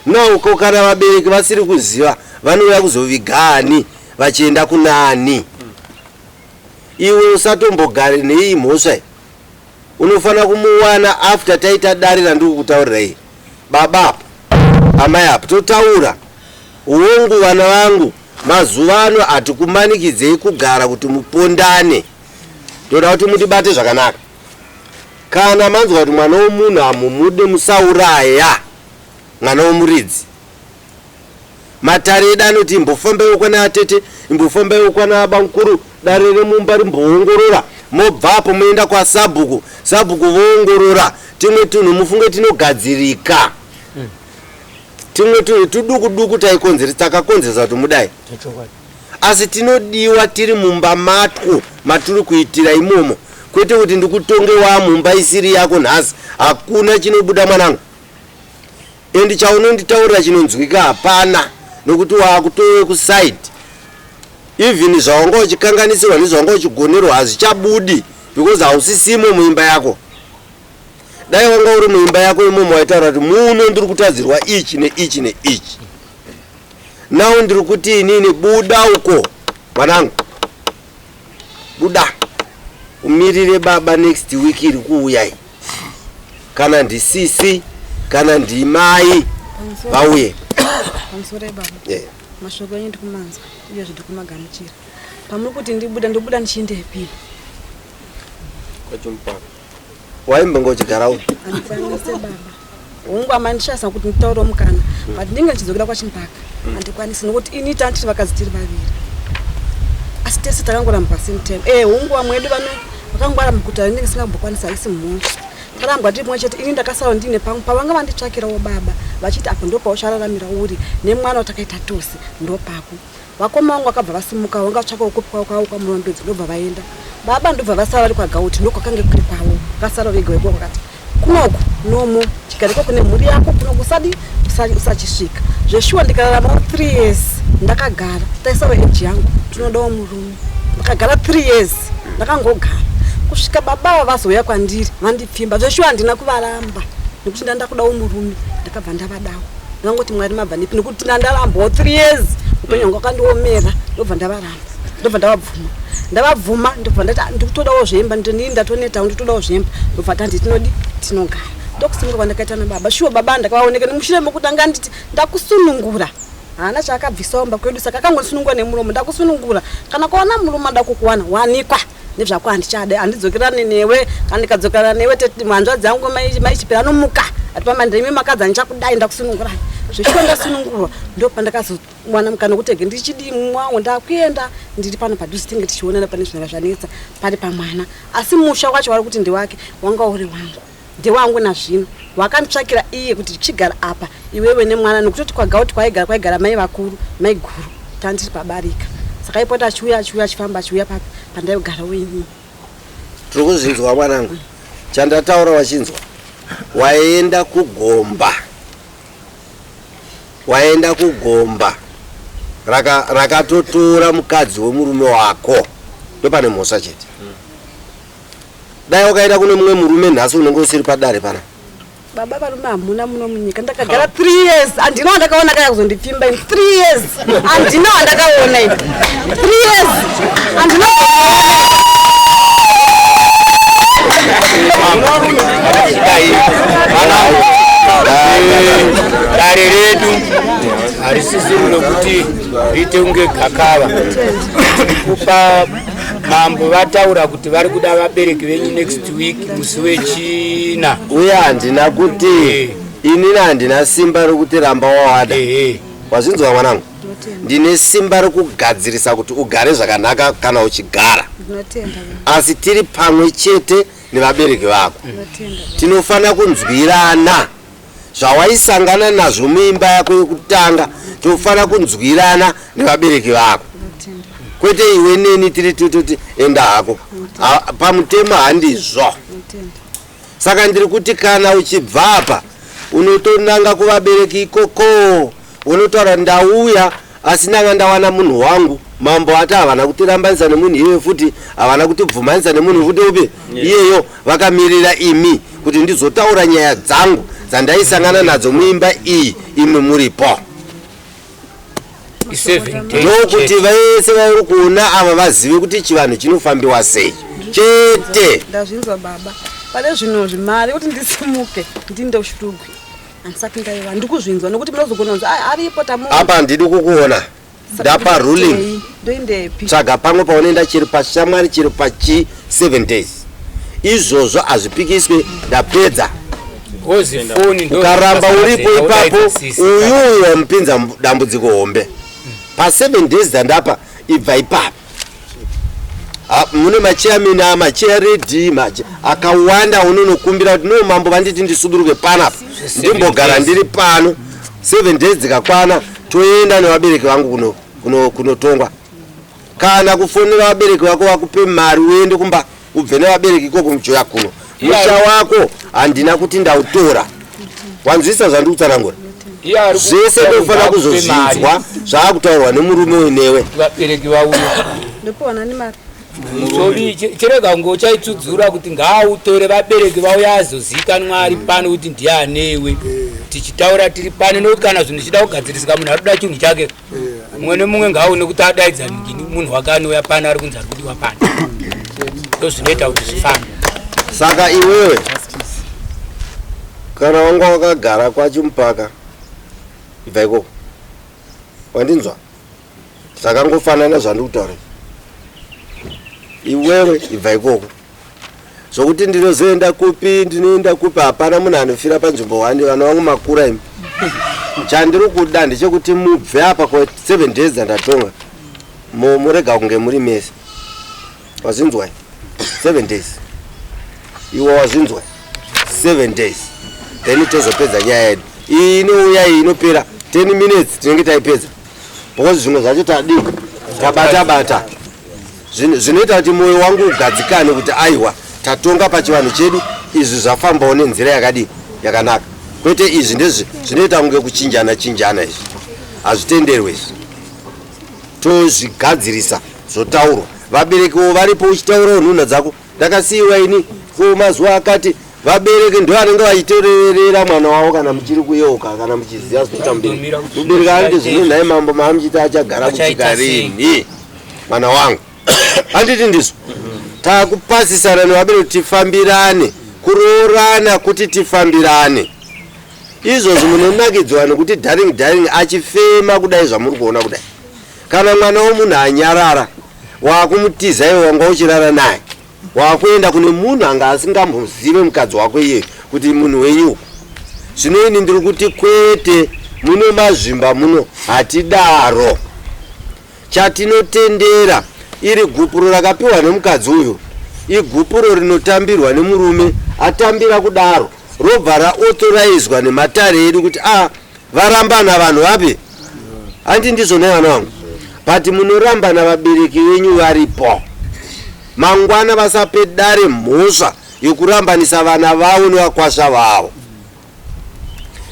Speaker 4: Now ko kana vabereki vasiri kuziva vanouya kuzoviga ani vachienda kunani iwe usatombogare neiyi mhosva iyi. Unofanira kumuwana after taita dare randiri kukutaurira iyi. Baba apa amai apa totaura. Hongu vana vangu mazuva ano hatikumanikidzei kugara kuti mupondane. Ndoda kuti mutibate zvakanaka. Kana manzwa kuti mwana womunhu hamumude musauraya mwana womuridzi. Matare edu anoti imbofambaiwo kwana atete imbofambaiwo kwana bamukuru dare remumba rimboongorora mobvapo moenda kwasabhuku sabhuku voongorora. Timwe tunhu mufunge tinogadzirika. Timwe tunhu tuduku duku takakonzeresa kuti mudai. Asi tinodiwa tiri mumba matwo matiri kuitira imomo. Kwete kuti ndikutonge wamumba isiri yako nhasi. Hakuna chinobuda mwanangu. Endi chaunonditaurira chinonzwika hapana nokuti wakutove kusaidi even zvawanga uchikanganisirwa nezvawanga uchigonerwa hazvichabudi because hausisimo muimba yako. Dai wanga uri muimba yako imomo waitaura kuti muno ndiri kutadzirwa ichi neichi neichi. Now ndiri kuti inini buda uko mwanangu. Buda. Umirire baba next week iri kuuya iyi. Kana ndisisi kana ndimai vauye.
Speaker 11: Pamusoro baba. Yeah. Mashoko enyu ndikumanzwa uyezve ndikumagamuchira. Pamuri kuti ndibuda ndobuda ndichiendepi?
Speaker 2: Kwachimupaka.
Speaker 4: Waimbenge uchigara upi?
Speaker 11: Handikwanise baba. Hongu amandishasa kuti nditaurewo mukana but ndinge ndichidzokera kwachimpaka. Handikwanisi nokuti ini tanga tiri vakadzi tiri vaviri. Asi tese takangorambwa same time. Eh hongu vamwe vedu vano vakangwara mukuti ndinge ndisingambokwanisi haisi mhosva. Tarambwa tiri pamwe chete ini ndakasara ndine pangu pavanga vanditsvakirawo baba vachiti apo ndopauchararamira uri nemwana watakaita tose ndopako. Vakoma vangu vakabva vasimuka vanga vatsvakawo kupi kwavo kwavo kwaMurombedzo ndobva vaenda. Baba ndobva vasara vari kwaGauti ndokwakange kuri kwavo. Vakasara vega ikoko vakati kunoku nomo chigara ikoko nemhuri yako kunoku usadi usachisvika. Zveshuwa ndikararamawo 3 years ndakagara taisawo age yangu tinodawo murume. Ndakagara 3 years ndakangogara kusvika baba ava vazouya kwandiri vandipfimba. Zveshuwa handina kuvaramba nekuti ndanga ndakudawo murume ndakabva ndavadawo. Ndangoti Mwari mabva nepi nekuti ndandarambawo 3 years upenyu hwangu hwakandiomera ndobva ndavaramba ndobva ndavabvuma. Ndavabvuma ndobva ndati ah, ndikutodawo zvemba ndini ndatonetawo ndikutodawo zvemba ndobva tandi tinodi tinogara. Ndokusimuka kwandakaita nababa. Shuwa baba ndakavaoneka nemushure mekuti anga anditi ndakusunungura. Haana chaakabvisawo mumba kwedu saka akangondisunungura nemuromo ndakusunungura. Kana kuwana murume ada kukuwana wanikwa nezvako handichada handidzokerane newe kana ndikadzokerana newe hanzvadzi yangu mai Chipera anomuka Ati mama ndimi makadzi andichakudai ndakusunungurai. Zveshuwa ndasunungurwa ndopandakazowana mukana wekuti ege ndichidii mwangu ndakuenda ndiri pano padhuze tinge tichionana pane zvinenge zvanetsa pari pamwana. Asi musha wacho wari kuti ndewake wanga uri wangu. Ndewangu nazvino. Wakanditsvakira iye kuti chigara apa iwewe nemwana nekutoti kwagauti kwaigara kwaigara mai vakuru maiguru tandiri pabarika. Saka aipota achiuya achiuya achifamba achiuya papi pandaigara uini.
Speaker 4: Tiri kuzvinzwa mwanangu. Chandataura wachinzwa. Waenda kugomba. Waenda kugomba rakatotora raka mukadzi wemurume wako. Ndopane mhosva chete. Dai wakaenda kune mumwe murume nhasi unenge usiri padare pana.
Speaker 11: Baba varume hamuna muno munyika ndakagara 3 years handina wandakaona kaya kuzondipfimba ini 3 years handina wandakaona ini 3 years handina
Speaker 6: Dare redu harisisiri nokuti riite kunge gakava kupa Mambo vataura kuti vari kuda vabereki venyu next week musi wechina.
Speaker 4: Uye handina kuti eh. inini handina simba rokuti ramba wawada. Eh, eh. Wazvinzwa mwanangu? Ndine simba rokugadzirisa kuti ugare zvakanaka kana uchigara. Asi tiri pamwe chete nevabereki vako. Tinofanira kunzwirana. Zvawaisangana nazvo muimba yako yekutanga tofanira kunzwirana nevabereki vako kwete iwe neni tiri tototi enda hako pamutemo handizvo saka ndiri kuti kana uchibva apa unotonanga kuvabereki ikoko unotaura ndauya asi ndanga ndawana munhu wangu mambo ati havana kutirambanisa nemunhu iyeyo futi havana kutibvumanisa nemunhu futi upi iyeyo vakamirira imi kuti ndizotaura nyaya dzangu dzandaisangana nadzo muimba iyi imi muripo ndokuti vese vauri kuona ava vazive kuti chivanhu chinofambiwa sei chete
Speaker 11: ndazvinzwa baba pane zvinhu zvimari kuti ndisimuke ndinde ushurugwi handisati ndaiva ndikuzvinzwa nokuti munozogona kunzi aripo tamu
Speaker 4: apa handidi kukuona ndapa ruling
Speaker 11: ndoindepi
Speaker 4: tsvaga pamwe paunoenda chiri pashamwari chiri pachi 7 days izvozvo hazvipikiswe ndapedza ukaramba uripo ipapo uyuyu wamupinza dambudziko hombe pa 7 days dzandapa ibva ipapo Mune machairman amachairedi akawanda unonokumbira kuti no mambo vanditi ndisuduruke panapa ndimbogara ndiri pano 7 days dzikakwana toenda nevabereki vangu kunotongwa kana kufonera vabereki vako vakupe mari uende kumba ubve nevabereki ikoko mujoya kuno musha wako handina kuti ndautora wanzwisa zvandiri kutsanangura zvese ndofanira kuzozvinzwa zvaakutaurwa nemurume uinewe
Speaker 6: vabereki vauya
Speaker 11: ndopiwana nemari
Speaker 6: Musobi chirega kunge uchaitsudzura kuti ngaautore vabereki vauya azozikanwa ari pano kuti ndiye anewe tichitaura tiri pano nokuti kana zvinhu zvichida kugadzirisika munhu ari kuda chinhu chake mumwe nemumwe ngaaone kuti adaidza ngini munhu wake anouya pano ari kunzi ari kudiwa pano ndozvinoita kuti zvifambe
Speaker 4: saka iwewe kana wanga wakagara kwachimupaka ibva ikoko wandinzwa zvakangofanana zvandiri kutaura iwewe ibva ikoko zvokuti ndinozoenda kupi ndinoenda kupi hapana munhu anofira panzvimbo wani vana vangu makura imi chandiri kuda ndechekuti mubve apa kwa 7 days dzandatonga murega kunge muri mese wazvinzwa 7 days iwe wazvinzwa 7 days then tozopedza nyaya yedu iyi inouya iyi inopera 10 minutes tinenge taipedza because zvimwe zvacho tadii tabata bata zvinoita kuti mwoyo wangu ugadzikane kuti aiwa tatonga pachivanhu chedu izvi zvafambawo nenzira yakadii yakanaka kwete izvi ndezvi zvinoita kunge kuchinjana chinjana izvi hazvitenderwe izvi tozvigadzirisa zvotaurwa vaberekiwo varipo uchitaurawo nhunha dzako ndakasiyiwa ini ko mazuva akati vabereki ndo vanenge vachitoreverera mwana wavo kana muchiri kuyeuka kana muchiziva zvinoita mubereki mubereki anoti zvino nhai mambo maamuchiti achagara kusvika rini mwana wangu handiti ndizvo takupasisana nevabereki tifambirane kuroorana kuti tifambirane izvozvi munonakidzwa nekuti darling darling achifema kudai zvamuri kuona kudai kana mwana womunhu anyarara wakumutiza iwe wanga uchirara naye wakuenda kune munhu anga asingambozive mukadzi wako iye kuti munhu wenyu uku Zvino ini ndiri kuti kwete, muno mazvimba muno hatidaro. Chatinotendera iri gupuro rakapiwa nemukadzi uyu igupuro rinotambirwa nemurume atambira kudaro robva raauthorizewa nematare edu kuti a ah, varambana vanhu vapi handi ndizvo nhai vana vangu but munorambana vabereki venyu varipo mangwana vasape dare mhosva yekurambanisa vana vavo nevakwasha vavo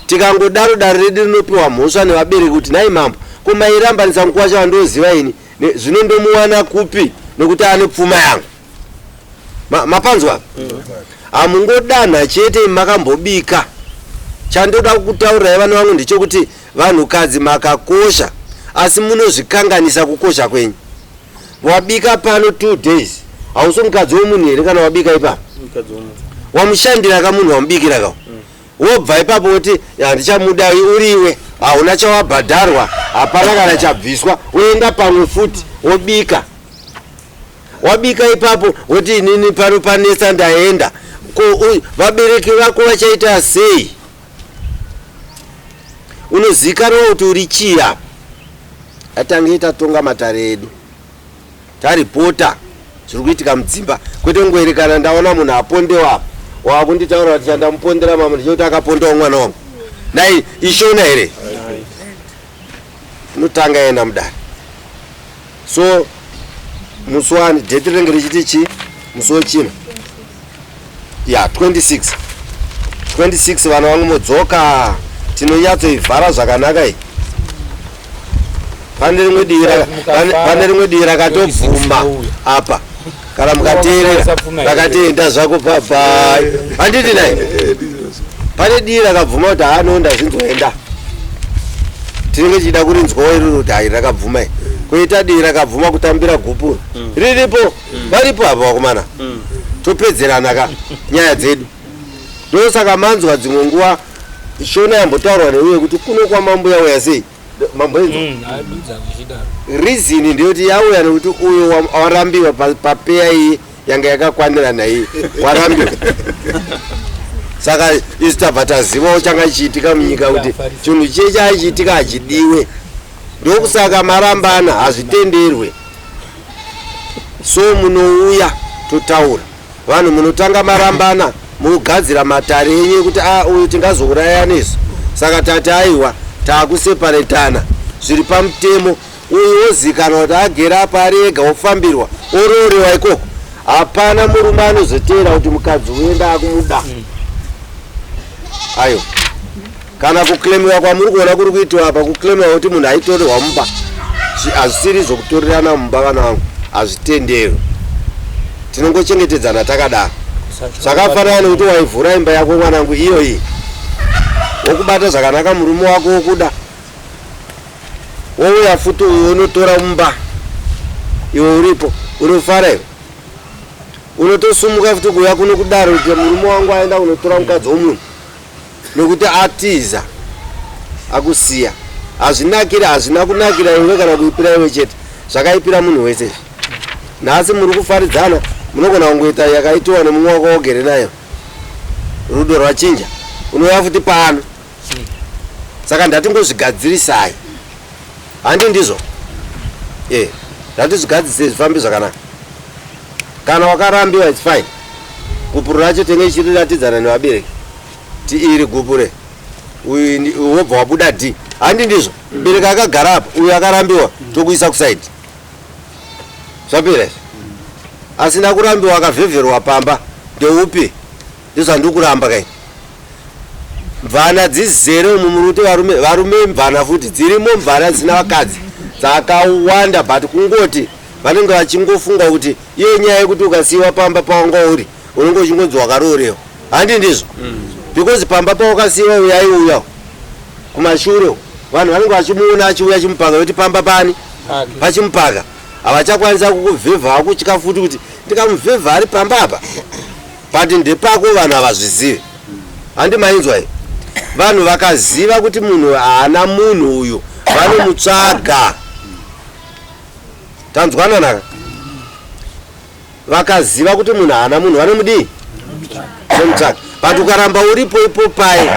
Speaker 4: tikangodaro dare redu rinopiwa mhosva nevabereki kuti nhai mambo ko mairambanisa mukwasha wandoziva ini zvino ndomuwana kupi nekuti ane pfuma yangu mapanzwa hamungodanha chete makambobika chandoda kukutaurirai vana vangu ndechekuti vanhukadzi makakosha asi munozvikanganisa kukosha kwenyu wabika pano two days hausi mukadzi wemunhu here kana wabika ipapo wamushandira ka munhu wamubikira ka mm. wobva ipapo woti handichamuda uriwe hauna chawabhadharwa hapana kana chabviswa woenda pamwe futi wobika wabika ipapo woti inini pano panetsa ndaenda ko vabereki vako vachaita sei unozikanwa kuti uri chii apa atange tatonga matare edu taripota zviri kuitika mudzimba kwete kungoerekana ndaona munhu apondewa apa wakunditaura kuti chandamupondera mama ndechekuti akapondawo mwana wangu nai ishona here inotanga yaenda mudare so musi wani dheti rinenge richiti chii musi wechina ya 26 26 vana vangu modzoka tinonyatsoivhara zvakanaka iyi pane rimwe divi pane rimwe divi rakatobvuma apa kana mukateerera rakatoenda zvako papai handiti nai pane divi rakabvuma kuti haano ndazvinzwa enda tinenge tichida kurinzwawo iroro kuti hai rakabvuma i koita divi rakabvuma kutambira gupuro mm. riripo mm. varipo apa vakomana mm. topedzerana ka nyaya dzedu ndosaka manzwa dzimwe nguva shona yambotaurwa neuye kuti kuno kwamambuya uya sei mamboinzwa reason ndeyoti yauya nekuti uyo warambiwa papeya iyi yanga yakakwanirana iyi warambiwa saka isu tabva tazivawo changa chichiitika munyika kuti chinhu chiye chaichiitika hachidiwe ndokusaka marambana hazvitenderwe so munouya totaura vanhu munotanga marambana mogadzira matare enyu ekuti a ah, uyu tingazourayana isu saka tati aiwa taakuseparetana zviri pamutemo uyu wozikanwa kuti agere apa ari ega wofambirwa oroorewa ikoko hapana murume anozoteera kuti mukadzi uenda akumuda mm. ayo kana kuklemiwa kwamuri kuona kuri kuitiwa apa kuklemiwa kuti munhu aitorerwa mumba hazvisiri zvokutorerana mumba vana vangu hazvitenderwi tinongochengetedzana takadaro zvakafanana nekuti waivhura imba yako mwanangu iyoyi wokubata zvakanaka murume wako wokuda wouya futi uyo unotora mumba iwe uripo unofara iwe unotosumuka futi kuuya kuno kudaro kuti murume wangu aenda kunotora mukadzi womunhu nekuti atiza akusiya hazvinakira hazvina kunakira iwe kana kuipira iwe chete zvakaipira munhu wese izvi nhasi muri kufaridzana munogona kungoita yakaitiwa nemumwe wako wogere nayo rudo rwachinja unouya futi pano saka ndatingozvigadzirisai handi ndizvo e eh, ndatizvigadzirisei zvifambe zvakanaka kana wakarambiwa its fine gupuro racho tenge ichiriratidzana nevabereki ti iri gupure uyu wobva wabuda d handi ndizvo bereka akagara apa uyu akarambiwa tokuisa kusaidi zvapera izvi asina kurambiwa akavhevherwa pamba ndeupi ndizvandiri kuramba kai mvana dzizere umu muri kuti varume varume mvana futi dzirimo mvana dzisina vakadzi dzakawanda but kungoti vanenge vachingofunga kuti iyo nyaya yekuti ukasiyiwa pamba pawanga uri unenge uchingonzi wakaroorewa handi ndizvo mm. because pamba pawakasiyiwa uyo aiuya kumashure vanhu vanenge vachimuona achiuya chimupaka voti pamba pani pachimupaka havachakwanisa kukuvhevha vakutya futi kuti ndikamuvhevha ari pamba apa but ndepako vanhu havazvizive handi mainzwa iyi vanhu vakaziva kuti munhu haana munhu uyu vanomutsvaga tanzwana naka vakaziva kuti munhu haana munhu vanomudii vanomutsvaga but ukaramba uripo ipo paye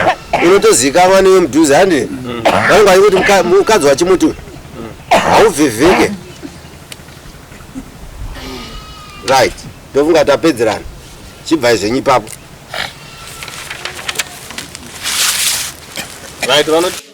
Speaker 4: Unotozikanwa newe mudhuze handi? Vanenge vachikuti mukadzi wachimuti uyu. Hauvhevheke. Right. Ndofunga tapedzerana. Chibvai zvenyu ipapo.
Speaker 2: Right, vanoti